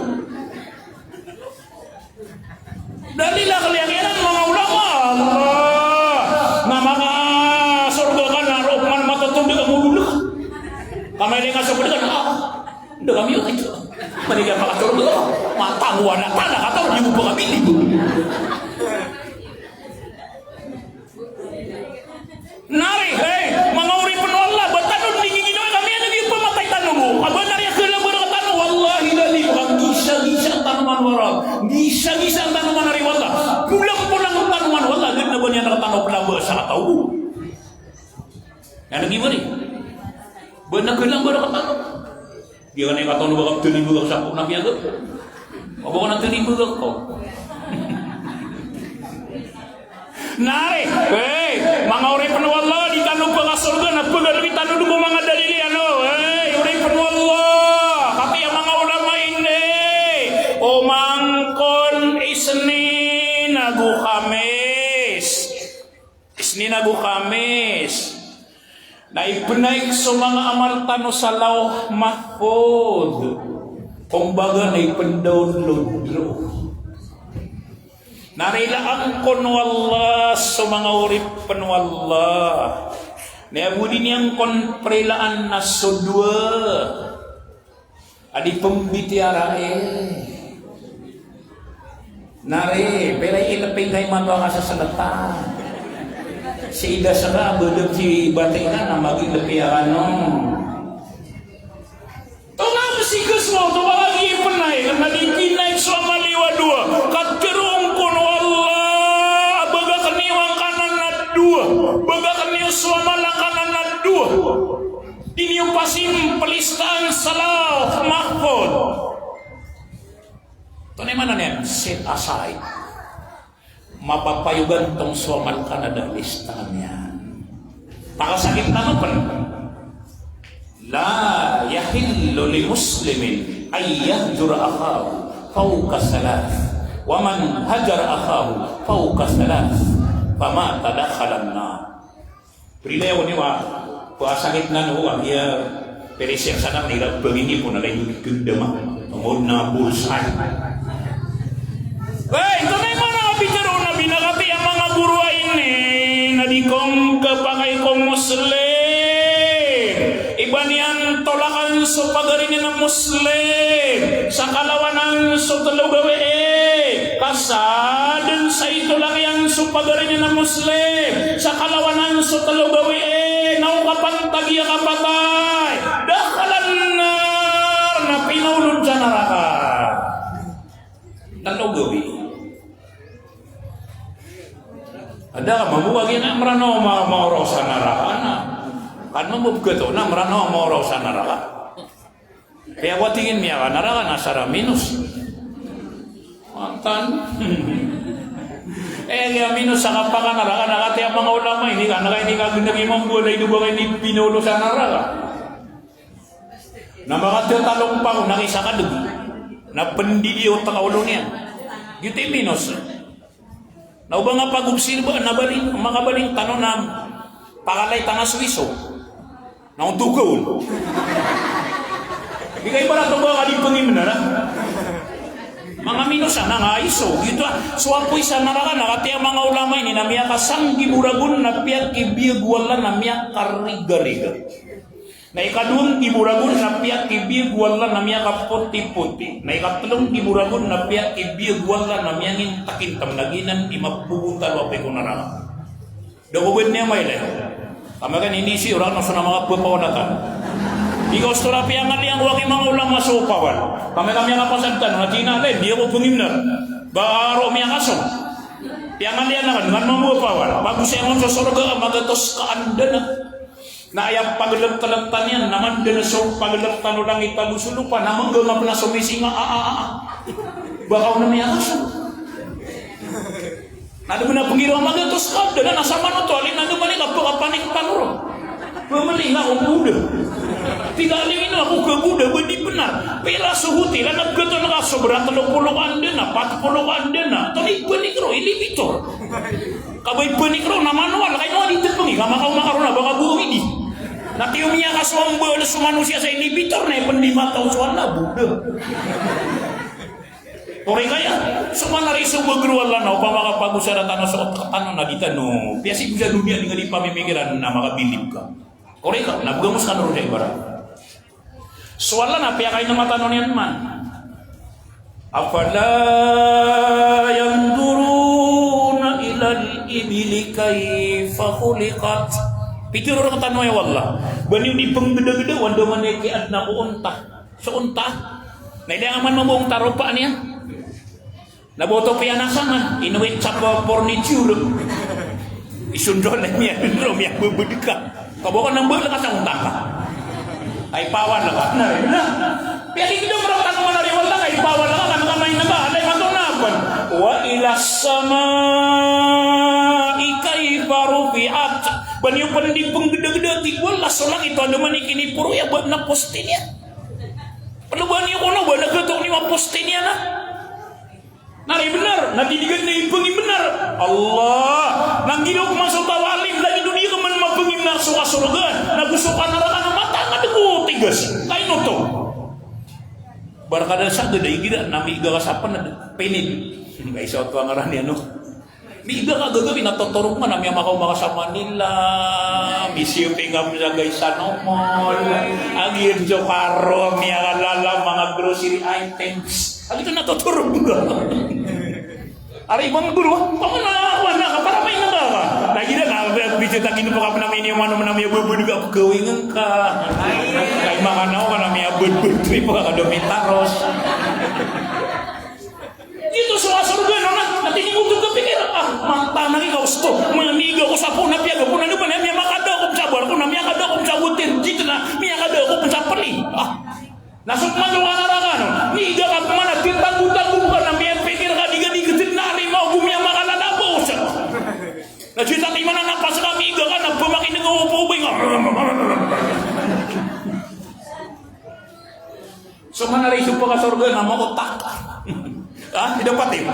Dalil a kaliyan iyan manga ulama, Allah. Na makasorga ka na roo man matatondog a modol ka. Kamay lay nga sorga na, ah, da kami oto. Mani ka makasorga ka. Matago a na tana ka taw, di mo pkabilib. Na ri, hey, manga oripn o Allah, ba tano di giginawai kami a di pamatay tano bo. Aba na ri a kalambar tano, wallahi lalzi, ba gisagisa tano man o Allah. Gisagisa tano man a ri wallah. Polang-polang tano man o Allah, gd na ba niyan rktano plamba sa kataw bo. Na lagi ba ri? Ba na kalambar tano. Di ka na ikataw na ba ka telimbag ako sa ko na piyagap. Aba ko na telimbag ako. Na ri, hey, manga oripn o Allah, di tano pkasorga na pagaloy tano dn ko manga dalil iyan, o. Hey, oripn o Allah, katii a manga ulama ini, o mangkon Isnin ago Khamis. Isnin ago Khamis. Na ipnaik so manga amal tano sa Lawh Mahfudh. Kumbaga na ipndownload roo. Na rilaan kon o Allah so manga oripn o Allah. Na aya bo di niyan kon prilaan na so dowa a di pmbitiyarai. Na ri, pira i ilping ka imanto a kasasalatan. Sii da ska a badn si batinan a magilpi a kano. Tonaa si kasmo, tonaa lagi pnaik, na di pnaik so amal iyo a dowa. Katharo ngka on o Allah, a bagakn iyo angkanan a dowa. Bagakn iyo so amal angkanan a dowa. Di niyo pasin plistaan sa Lawh Mahfudh. Antonaa i maana niyan? Set aside. Mapapayogan tong so amal ka na da listaan iyan. Pakasakit tano pn. La yahillu li muslimin Ay yahjura akhahu fawqa thalath, wa man hajara akhahu fawqa thalath, famata dakhalan nar. Prilayaw niyo a, pasakit na no, a giya, perisir sana nila pagini po na lay gandama. Tumod na bullseye. Ay, ito na yung mga kapitero na binakati ang mga guru a ini, na di kong kapakay kong Muslim. Iba niyan tolakan so pagari niyan a Muslim. Sa kalawanan so telo gawii. Ka sa dn sa itolak iyan so pagari niyan a Muslim, sa kalawanan so telo gawii, na o kapantagi a kapatay, dakhalan nar, na pinaolod sa naraka. Telo gawii. Ada ka mambo a giya na Mranaw ma-, maoraw sa naraka na. Kan mambo bkato na Mranaw maoraw sa naraka. Kaya watingin miyakanaraka na sara minos. Mantan. Eh, kaya minos sa kapakanaraka, na katii a manga ulama ini, ka na kaya ini kagnag imam bola, ido ba kaya ini pinaolod sa naraka. Na makathatalong pa ko, na kisa kadg. Na pndidi o otak a olo niyan. Giyoto i minos. Na o ba nga pagobserba, na bali, makabaling tano na pakalay tano so iso. Na ontogaw. Di ka ibarat o ba ka di pngimnar, a? Manga minos a na nga iso. Giyoto a, so apoy sa naraka na katii a manga ulama ini na miyakasanggibo ragon na piyakibiyag o Allah na miyakarigariga. Na ikadowa nggibo ragon na piyakibiyag o Allah na miyakapotipoti. Na ikatlo nggibo ragon na piyakibiyag o Allah na miyangintakintam na giyanan i mabobotalo a pay ko naraka. Da ko bed niyan mailay. Kami kan ini si orang na so na manga pawal a kan. Di ka ostora piyangaliyan ko a ki manga ulama so pawal. Kami kan miyakapasad tano na tina lay, di ako pngimnar. Baro miyakasong. Piyangaliyan a kan, ngan mambo pawal. Bago siya ngon so sorga, magatos ka anda na. Na aya pagltlt tano iyan, na man dn so pagltlt tano langit ago so lopa, na mangganap na so misinga, a, a, a. Ba ka on na miyakaso. Na dn man a pnggiraw a magatos ka, dn na samanoto, alin na dn man i kapakapanik tano ron. Pmili nga ko goda. Tig a alin ino ako ka goda, ba di bnar. Pira so hotel a na bgto na ka sobra tlo polo ka anda na, pat polo ka anda na. Toni panik ro, elevator. Kabay panik ro na manual, kay no di tepeng, ka makaoma ka ron na ba ka bo midi. Na tiyo miyakaso a mbal so manosiya sa elevator na ipn di mataw so Allah, boda. Ori kaya, so manari so bagr o Allah na opama ka pagosara tano so otak tano na di tano. Piyasig sa doniya di nga di pamimikiran na makabilib ka. Ori ka, na bgamos ka na ron sa ibarat. So Allah na piyakainama tano niyan man. Afala yanzuruna ilal ibili kayfa khuliqat. Pitero rktano, ya Allah. Ba niyo di pnggdagda o andamanaya i kiyaadna ko onta. So onta. Na ilay nga man mambo onta ropaan iyan. Na boto piyanasangan, inowit sa pa-, furniture. Isondol na miya, dn ro, miyababd ka. Kabokan a mbala ka sa onta ka. Ay, pawal ka, na rin na. Piyakikdam rktano man a riwal na, ay, pawal ka, kan ka main na ba, alay, mato na pn. Wa ilas samai kayfa rufiat. Ba niyo pn di pnggdagda, tig o Allah, so langit o andamanaya i kiniporo iyan, ba na poste niyan. Pn ba niyo kono, ba na gatok niyo a poste niyan, a? Na ri bnar, na tinigan na ipngimnar. Allah, na nggiraw ko man so taw a alim, lagid o di ka man mapngimnar so kasorgaan, na go so kanaraka na matangad ko tigas. Kaino to? Barkada sa gada igira, na miiga ka sa pnad, pinid. Kaiso oto a ngaran iyan, no? Miiga ka gagawii na totorog man, na miyamakaoma ka sa Manila, misiyopping ka sa Gaisano Mall, a giya so karo, miyakalala, manga grocery items. A giyoto na totorog ka. Ari, ibang guru, a? Pamana, wana ka, para maina ka, ka. Lagi na, na, video ta kino pa ka pn a mini, mano, mano, miyababad ka, pagawing ka. Kay makanaw ka na miyabadbad, trip ka, ka domitaros. Giyoto so kasorgaan, no, na, na tinigoto ka pikir, a, mantanang i kaosto, maniga ko sa pona, piyaga pona, na ba na miyamakada ko sa barko, na miyakada ko sa water jet, na miyakada ko sa peli. A. Na so pman so kanaraka, no? Niga ka pman a titagotago ka na miyapikir ka di ka di ka titn na ari ma ogo miyamakalalabaw sa. Na titati man a napas ka miga ka na pamakineg o pobay nga. So man ari so pakasorga na maotak. Ha? Di dapat iyo.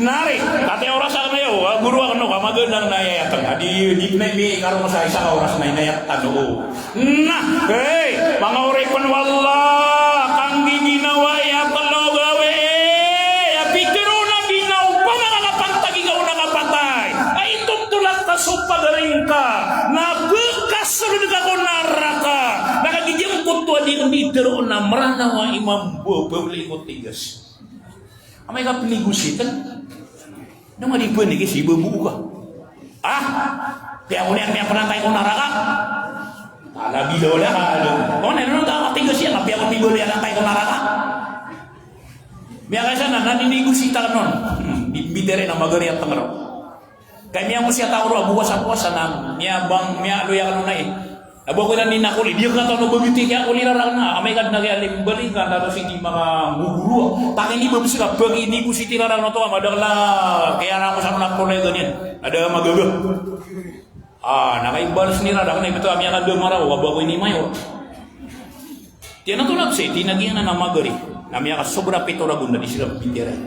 Na ari, katii a oras akn aya, o, a goro akn o, ka maganang na aya iyatng. Adi, di, di, di, karoma sa isa ka oras na inayat tano. Na, hey, manga oripn o Allah, kanggiginawai a tlo gawii, a pitharo o Nabi na opama ka kapantagi ka o na kapatay. Ay, totol a ka so pagaring ka, na pkasold ka ko naraka. Na kagiya giyangkoto a di pitharo na Mranaw a imam bo, pawli ko tigas. Amay ka pnigositn. Na madi pnigis, ibaboka. Ah, piyako niyan, miyapnantay ko naraka. Ala, bidaw niyan ka, ano. Kung ano, ano, tigas iyan, piyako niyan, miyapnantay ko naraka. Miyakaisa na, na ninigosita ka non. Hmm, di, bitiri na magari a tngro. Kay miyangosiyata ko ron a bowas a powasa na miyabang, miyaloy akn on ai. Abo ako iran di nakoli, di akn katawan o ba giyoto i kiyakoli ran rakn a, amay ka dn a kiyalimbali ka, na ron sii di manga gogoro. Taki ini ba bs ka, ba ini ko sii tira ran oto a madakl a, kaya na ako sa manga kolega niyan. Ada magaga. Ah, na kay ibalas iran rakn a, ibt a miyakadamar ako, abo ako ini mayor. Tiyan oto na bs, tinagiyan a magari. Na miyakasobra pito ragon na di siran pitiyarai.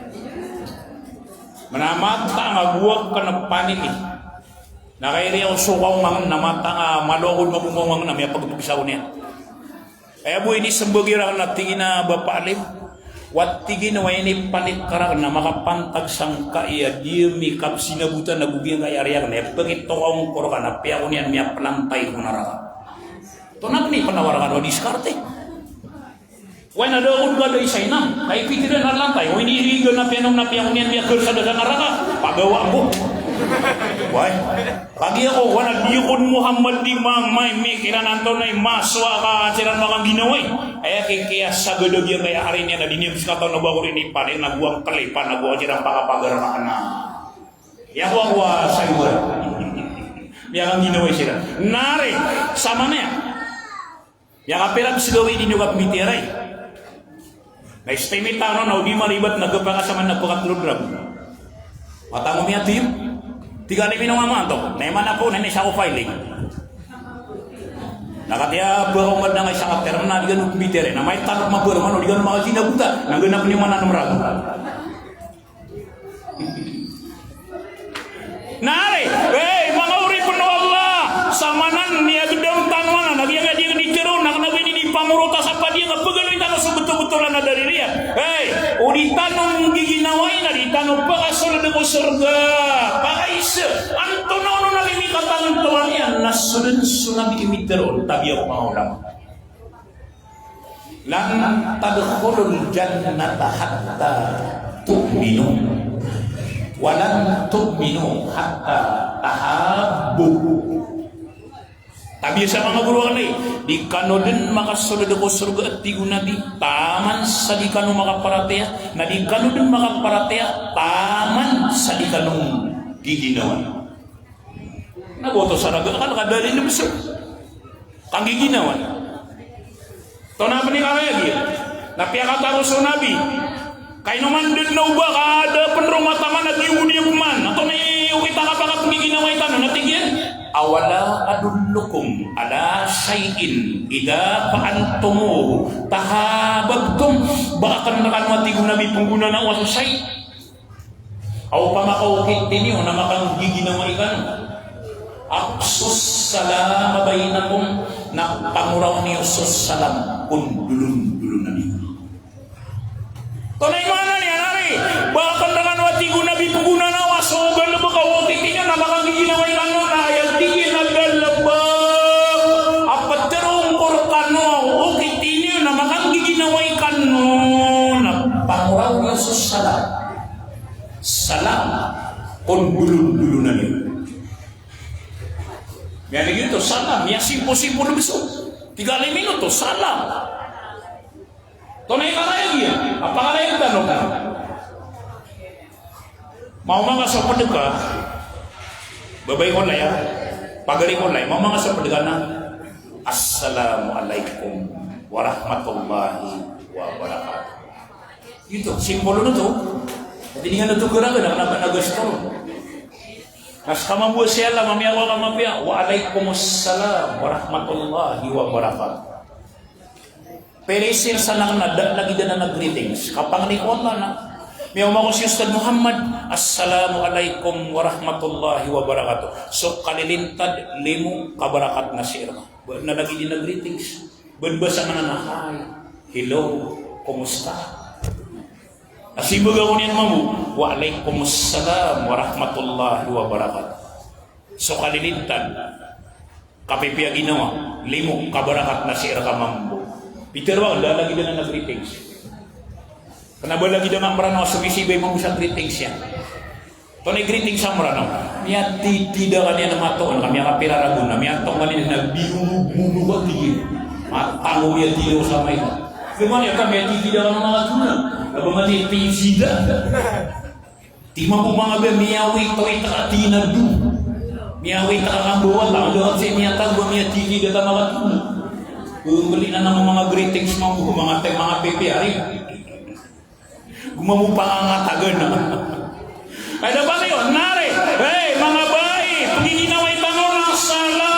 Mana mataan a gowani ka na panili. Na kagiya riya o so kaongang na mataan a malo ako mambo kaongang na miyapagpagsaw niyan. Aya bo inismbag iran na tig iyan a bapa alim. Wa tig iyan a wa inipanit ka rakn na makapantag sangkai a di mikapsinabotan a gogiyangkai a riya akn. Aya pagitokaong ko rka na piyako niyan miyapnantay ko naraka. Oto na pn i pnawar ka o diskarte. Way na da ako dn ka da isa inam. Kay pitharo iran a lantay. O ini irigan na piyanom na piyako niyan miyakar sa da sa naraka. Pagawa ko. Way. Kagiya ko, wana di ako dn Muhammad di ma-, may mikiran antonaa i masowa ka siran makangginawai. Aya kikiyasagad a giyangkaya ari niyan a di niyan bs katawan o ba ako inipanit na gowang kalipan na gowang siran pakapagar makna. Aya ko ako a sayowa. Miyakangginawai siran. Na ari, samanaya. Miyakapira bs gawii di niyo kapmitiyarai. Na estimate tano na o di maribat na gpakasama na pkatlo ragon. Mataan ko miyatiyop. Tig a di minong a maanto. Na iman ako na ini sa ko filing. Na katiya ba ko madn a isa ka term na di kano pmitiyarai. Na maitano mabor mano di kano makasinabotan. Na ganap niyo man a nm ragon. Na ari, hey, manga oripn o Allah, samanan, miyagdam tano anan, na giyangkaya di tharoon, na kna ba ini di pamorota sa padiya nga pagaloy tano so btobtolan a dalil iyan. Hey, o di tano nggiginawai na di tano pakasold ko sorga. Pakaisa, antonaa onon a mimikatantowan iyan, na so dn so Nabi i mitharoon, tabiya ko manga ulama. Lan tadkhulul jannata hatta tu'minu, wa lan tu'minu hatta tahabbu. Tabiya sa manga goro akn, di kano dn makasold ko sorga, tig o Nabi, taman sa di kano makaparatiyaya, na di kano dn makaparatiyaya taman sa di kano giginawai. Na ba oto sa raga akal ka dalil na bs. Kanggiginawa. Tonaa pn i karayag iyan? Na piyakataro so Nabi. Kaino man dn o ba ka da pn roo mataman a giyogo niyan pman. Antonaa i okit a kapakapnggiginawai tano na tig iyan, "Awala adullukum ala shay'in idha fa'altumuhu tahabbtum." Ba akn rkano, tig o Nabi, pnggonanao a so shay'. Aw, opama ka okit niyo na makanggiginawai kano. Afshus salama bainakum, na pangoraw niyo so salam kon dolon-dolonan iyo. Antonaa i maana niyan ari? Ba akn rkano, tig o Nabi, pnggonanao a so galbk a okit niyo na makanggiginawai kano, na aya tig iyan a galbk a ptharoon ko rkano a okit niyo na makanggiginawai kano, na pangoraw niyo so salam. Salam kon dolon-dolonan iyo. Miyaligid oto, salam. Miyasimpo-simpo na bs o. Tig a limiyo oto, salam. Antonaa i karayag iyan? A pakarayag tano ka, maoma nga so pd ka, babay ko laya, pagari ko laya, maoma nga so pd ka na, "Assalamu alaikum warahmatullahi wabarakatuh." Giyoto, simpol oto. Di niyan oto karagan a kna ba na gasto. Na ska mambo a siyala, mamiyawa ka mapiya, "Wa alaikumussalam warahmatullahi wabarakatuh." Pira i sir sa anak na da lagid anan a greetings. Kapangni ko Allah na. Miyaoma ko si Ustadh Muhammad, "Assalamu alaikum warahmatullahi wabarakatuh." So kalilintad, limo kabarakat na sir. Ba na lagid iyan a greetings. Ba na basa anan a hi, hello, kumusta? Na simbaga ko niyan mambo, "Wa alaikumussalam warahmatullahi wabarakatuh." So kalilintad, kapipiya ginawa, limo kabarakat na sii rka mambo. Pitharo akn, da lagid anan a greetings. Kna ba lagid a Mranaw a so misibay mambo sa greetings iyan. Antonaa i greetings a Mranaw? Miyatitida ka niyan a matoon ka, miyakapira ragon ka, miyatoon ka niyan a biyolog-molog a tig iyan. Matango miyatida o sa maito. Gman iyan ka miyatitida ka niyan a matoon ka. Aba mati titida. Tig mambo manga ba miyawit-wit ka tig iyan a do. Miyawit ka kambawal, ang dawat sii miyatago a miyatitida ka manga tona. Pmbali anan a manga greetings mambo, manga teng, manga pipiya ari. Go mambo pangangatagan. Ay, da pati on, nari. Hey, manga bai, pgiginawai tano na salam.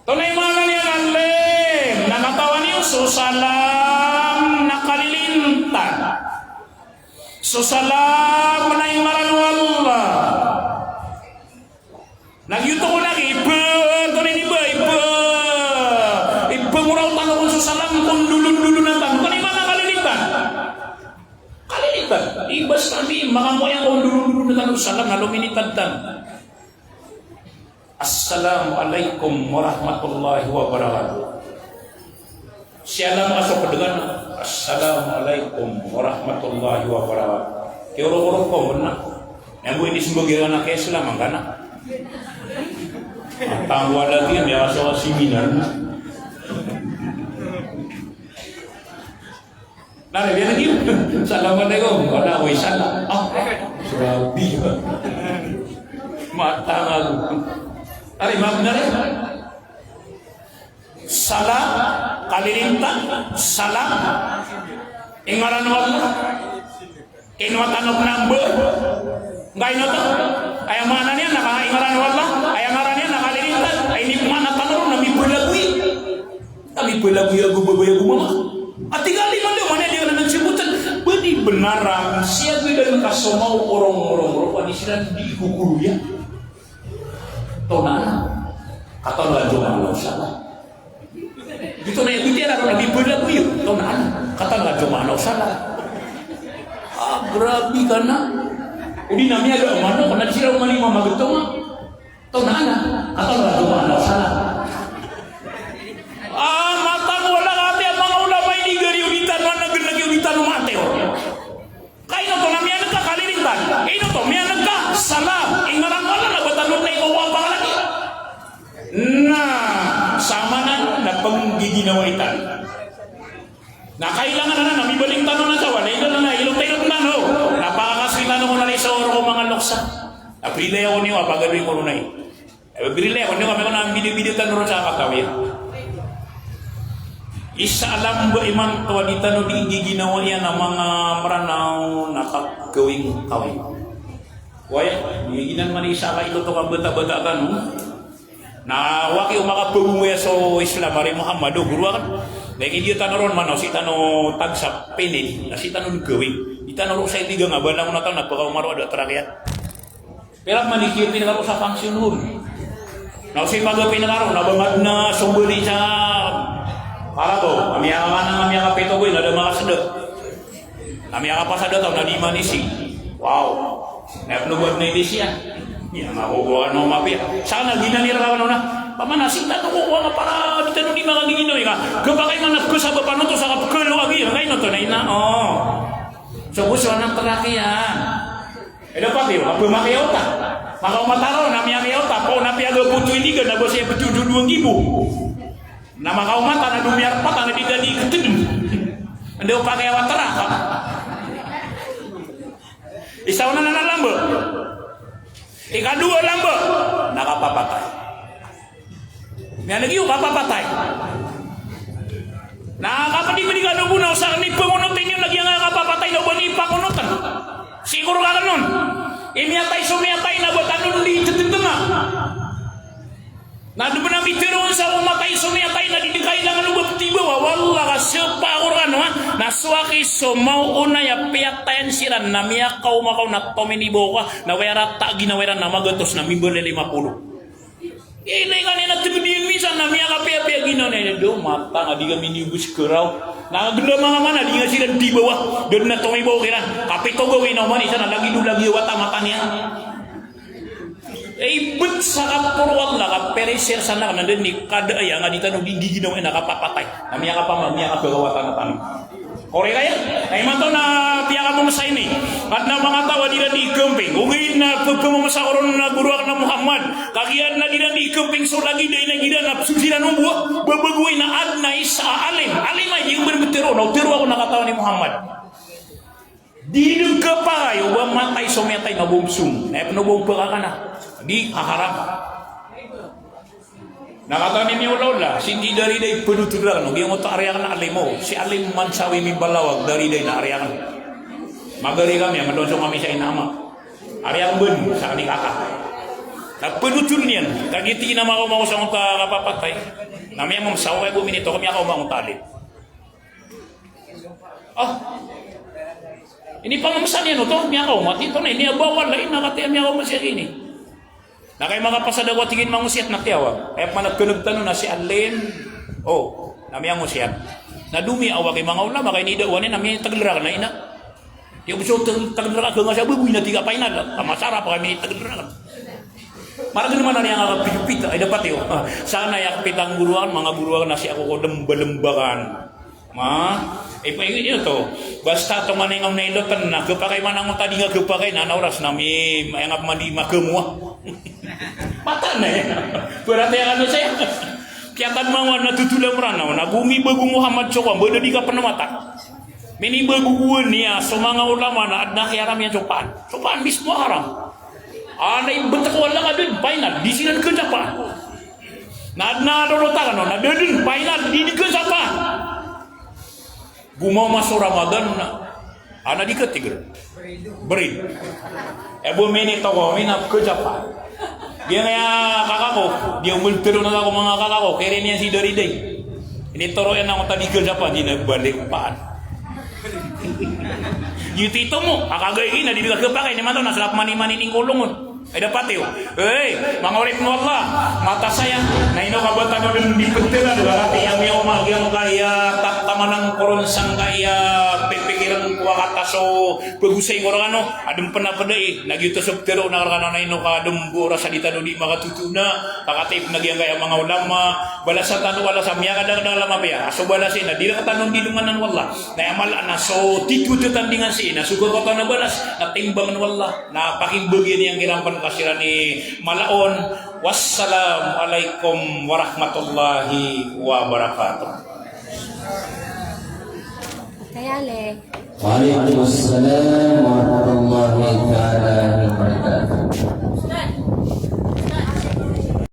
Antonaa i maana niyan a lim? Na katawan iyo so salam na kalilintad. So salam na ingaran o Allah. Na giyoto kon a ki, iba, antonaa ini ba, iba. Iba, mora o tano kon so salam kon dolon-dolonan tano. Antonaa i maana kalilintad? Kalilintad. Iba sa kami, makamoyang kon dolon-dolonan tano so salam na lomilintad tano. Assalamu alaikum warahmatullahi wabarakatuh. Siyalam ka so pd ka na, "Assalamu alaikum warahmatullahi wabarakatuh." Kiyorok-orok ko na. Na bo ini smbag iran a kiyasalaman ka na. Matang wala di, miyasowa seminar na. Nari, biyan lagi. Assalamualaikum. Wala, way salam. Ah, grabe. Matang ago. Nari, maaf, nari. Salam, kalilintad, salam. Ingaran o Allah. Kinowa tano pn a mba. Ngkaino oto? Aya maana niyan na ka ingaran o Allah, aya ngaran iyan na kalilintad. Ay, ini pman a tano ron na mibalagoy. Kami palagoy ago babay ago mama. Ati ka lima daw, mana di ka na nagsibutan. Ba di bnar a, siyagoy dn ka so maokorong-orong ron, ani siran di kokoroya. Tonaa. Katawan ka dn a mala o sala. Giyoto na, giyoto na ron a mibalagoy. Tonaa. Katawan ka dn a mala o sala. Ah, grabe ka na. O di na miyaga o manok, na di siran o manima magtonga. Tonaa, katawan ka dn a mala o sala. Ah, matang wala ka ati a manga ulama ini gari o di tano a nagn lagi o di tano mati o. Kaino oto na miyaneg ka kalilintad? Ino oto, miyaneg ka salam. Ingaran o Allah na ba tano na ikaw a pangalagi. Na, samanan na pnggiginawai tano. Na kailangan anan a mibaling tano na sa wala, ino na ilot-ilot tano. Na pakakaswi tano ko na isa oro ko manga loksa. Na brilay ako niyo a pagaloy ko ronay. Eh, brilay ako niyo kami ko na bida-bida tano ron sa katawi. Isa a lamba imanto a di tano di giginawai a manga Mranaw na kagawing-kawing. Waya, giginan man isa ka ilo to ka bata-bata tano. Na waki o makapagowaya so Islam, ari Muhammad, o goro akn. Na ikidiya tano ron man, o sii tano tagsa pinil, na sii tano gawing. Di tano ron sa itiga nga, ba langon a tano na pakaomaro a da trakiyat. Pira man i kiyapinakaro sa function hall. Na o sii pagapinakaro, na ba madn a sombali sa Kalabaw, a miyakawana, a miyakapito ko, na da makasda. Na miyakapasada taw na di manisi. Wow. Na pnobad na ilisi iyan. Iya, nga ko ko ano mapiya. Sana ginan iran kano na. Paman na sii tano ko ko ano para di tano di makagiginaw ka. Kapakay man na pkasaba panoto sa kapkalo agi. Kaino oto na ina. Oh. So, gusto anak terakhir. Eda pati, apa makiyaw ta? Makaoma ta ron, na miyakiyaw ta, pao na piyagaboto i ligan, na ba siya betodo dowa nggibo. Na makaoma ta, na domiyarpa ta, na di ta di ketedem. Enda o pakiyaw a tara. Isa onan a lamba. Ikadowa a lamba, na kapapatay. Miyaneg iyo kapapatay. Na kapedi-pedi kano bo na o sa nipangonot iyo na giyangkaya kapapatay na o ba nipangonoten. Sigoro ka ron. I miyatay so miyatay na ba tano di tetetenga. Na di bo na mitharo on sa mamatay so miyatay na di di kailangan o ba tibawa, wallah ka sepa ako rekano, ha? Na so aki so maoona a piyatayan siran na miyakaoma ka on na tominibaw ka, na waya rata ginawa iran na magatos na mimbalay lima polo. Ilay ka niyan na tebediyan minsan na miyakapiyapiya ginawa niyan, do mata nga di kami niyobos keraw. Na genda manga mana di nga siran tibawa, den na tomibaw kiran. Kapito gawii na oman isa na lagid o lagid o wata mata niyan. Ay, bet sa kaporo Allah ka pereser sa na, na den i kada aya nga di tano di giginawa na kapapatay. Na miyakapama, miyakagagawatan tano. Ori kaya? Na imanto na piyakamomosa ini. Adn a manga taw a di iran di ikemping. Ogaid na pepemomosa ko ron a goro akn a Muhammad. Kagiya adn a di iran di ikemping so lagid a ina iran a so siran o bo a babagoy na adn a isa a alim. Alim a di iran di tero. Na o tero ako na katawan i Muhammad. Di den kapakay o ba matay so miyatay na bo msong. Na aya pen o ba pekakana. Di, a haram. Na katawan i miyaolaola, sii di Dariday, penotol rakn, giyangkoto a ari akn a alim o, si Alim Mansawi Mibalawag, Dariday na ari akn. Magari kami, a madonsong kami sa ina ama. Ari akn ben, sa kami kaka. Na penotol niyan, kagiya tig iyan a makaoma ako sangkoto a kapapatay. Na miyamamsa ako kaya bo minito, miyakaoma ako ta alim. Ah. Ini pamamsa niyan oto, miyakaoma, tig iyan oto na ini a bawal, na ina kati a miyakaoma siya ini. Na kay makapasad ako a tig iyan mangosiyat na tiyawag. Kaya pman a keneg tano na si Alim. O, na miyangosiyat. Na domiyawa kay manga ulama, kay ini dawa niyan na miyatagel rakn a ina. Di bo so tagel rakn a ganga sa baboy na tig a painal. Ka masarap kami tagel rakn. Margen man a niyan a kapitopita, ay dapat iyo. Sana aya kapitang goro akn, manga goro akn na si ako ko dembalembakan. Ma, ipa-, iyo to. Basta tonganay ngka on na iloten na, kepakay man angkoto a di nga kepakay na, na oras na mi, aya nga pman di makamoa. Mata na iya. Berat aya kano saya. Kiyatad mangoan na tutulang Meranaw, na gomibago Muhammad so kowan, ba da di ka pn mata. Minibago ko niyan so manga ulama na adn a kiyaram iyan so paan. So paan mismo a haram. Ana ibetek o Allah ka den, painal, di siran kensapaan. Na adn a lolotan kano, na den, painal, di di kensapaan. Gomaoma so Ramadan na, ana di ketiger. Berid. E bo minito ko, mina kensapaan. Di nga aya kaka ko, di omeltero na ko manga kaka ko, kiri niyan si Dariday. Initoro iyan angkoto a di kensapaan, di na balik paan. Giyoto i tomo, a kagay ina, di di ka kepakay, ini imanto na selap mani-mani ning kolongon. Ay dapat iyo. Hey, manga oripn o Allah, mata saya. Na ino ka ba tano den di petelan, ba kati a miyaoma giyangkaya tattamanan ko ron sangkaya pipikiran ko a kata so pegosay ko rekano, a den pn a pedai, na giyoto so petero na rekano na ino ka den bo oras a di tano di makatotona, ka kati pn a giyangkaya manga ulama, balasan tano, balasan, miyakadakdakl a mapiya, a so balas iyan na di rektano di domanan o Allah. Na aya mala na so titho titandingan sii na so kekatan a balas na timbang o Allah. Na pakimbagi niyan kiran pn ka siran i mala on. Wassalamu alaikum warahmatullahi wabarakatuh. Kaya le. Wa alaikum assalam warahmatullahi taala wabarakatuh.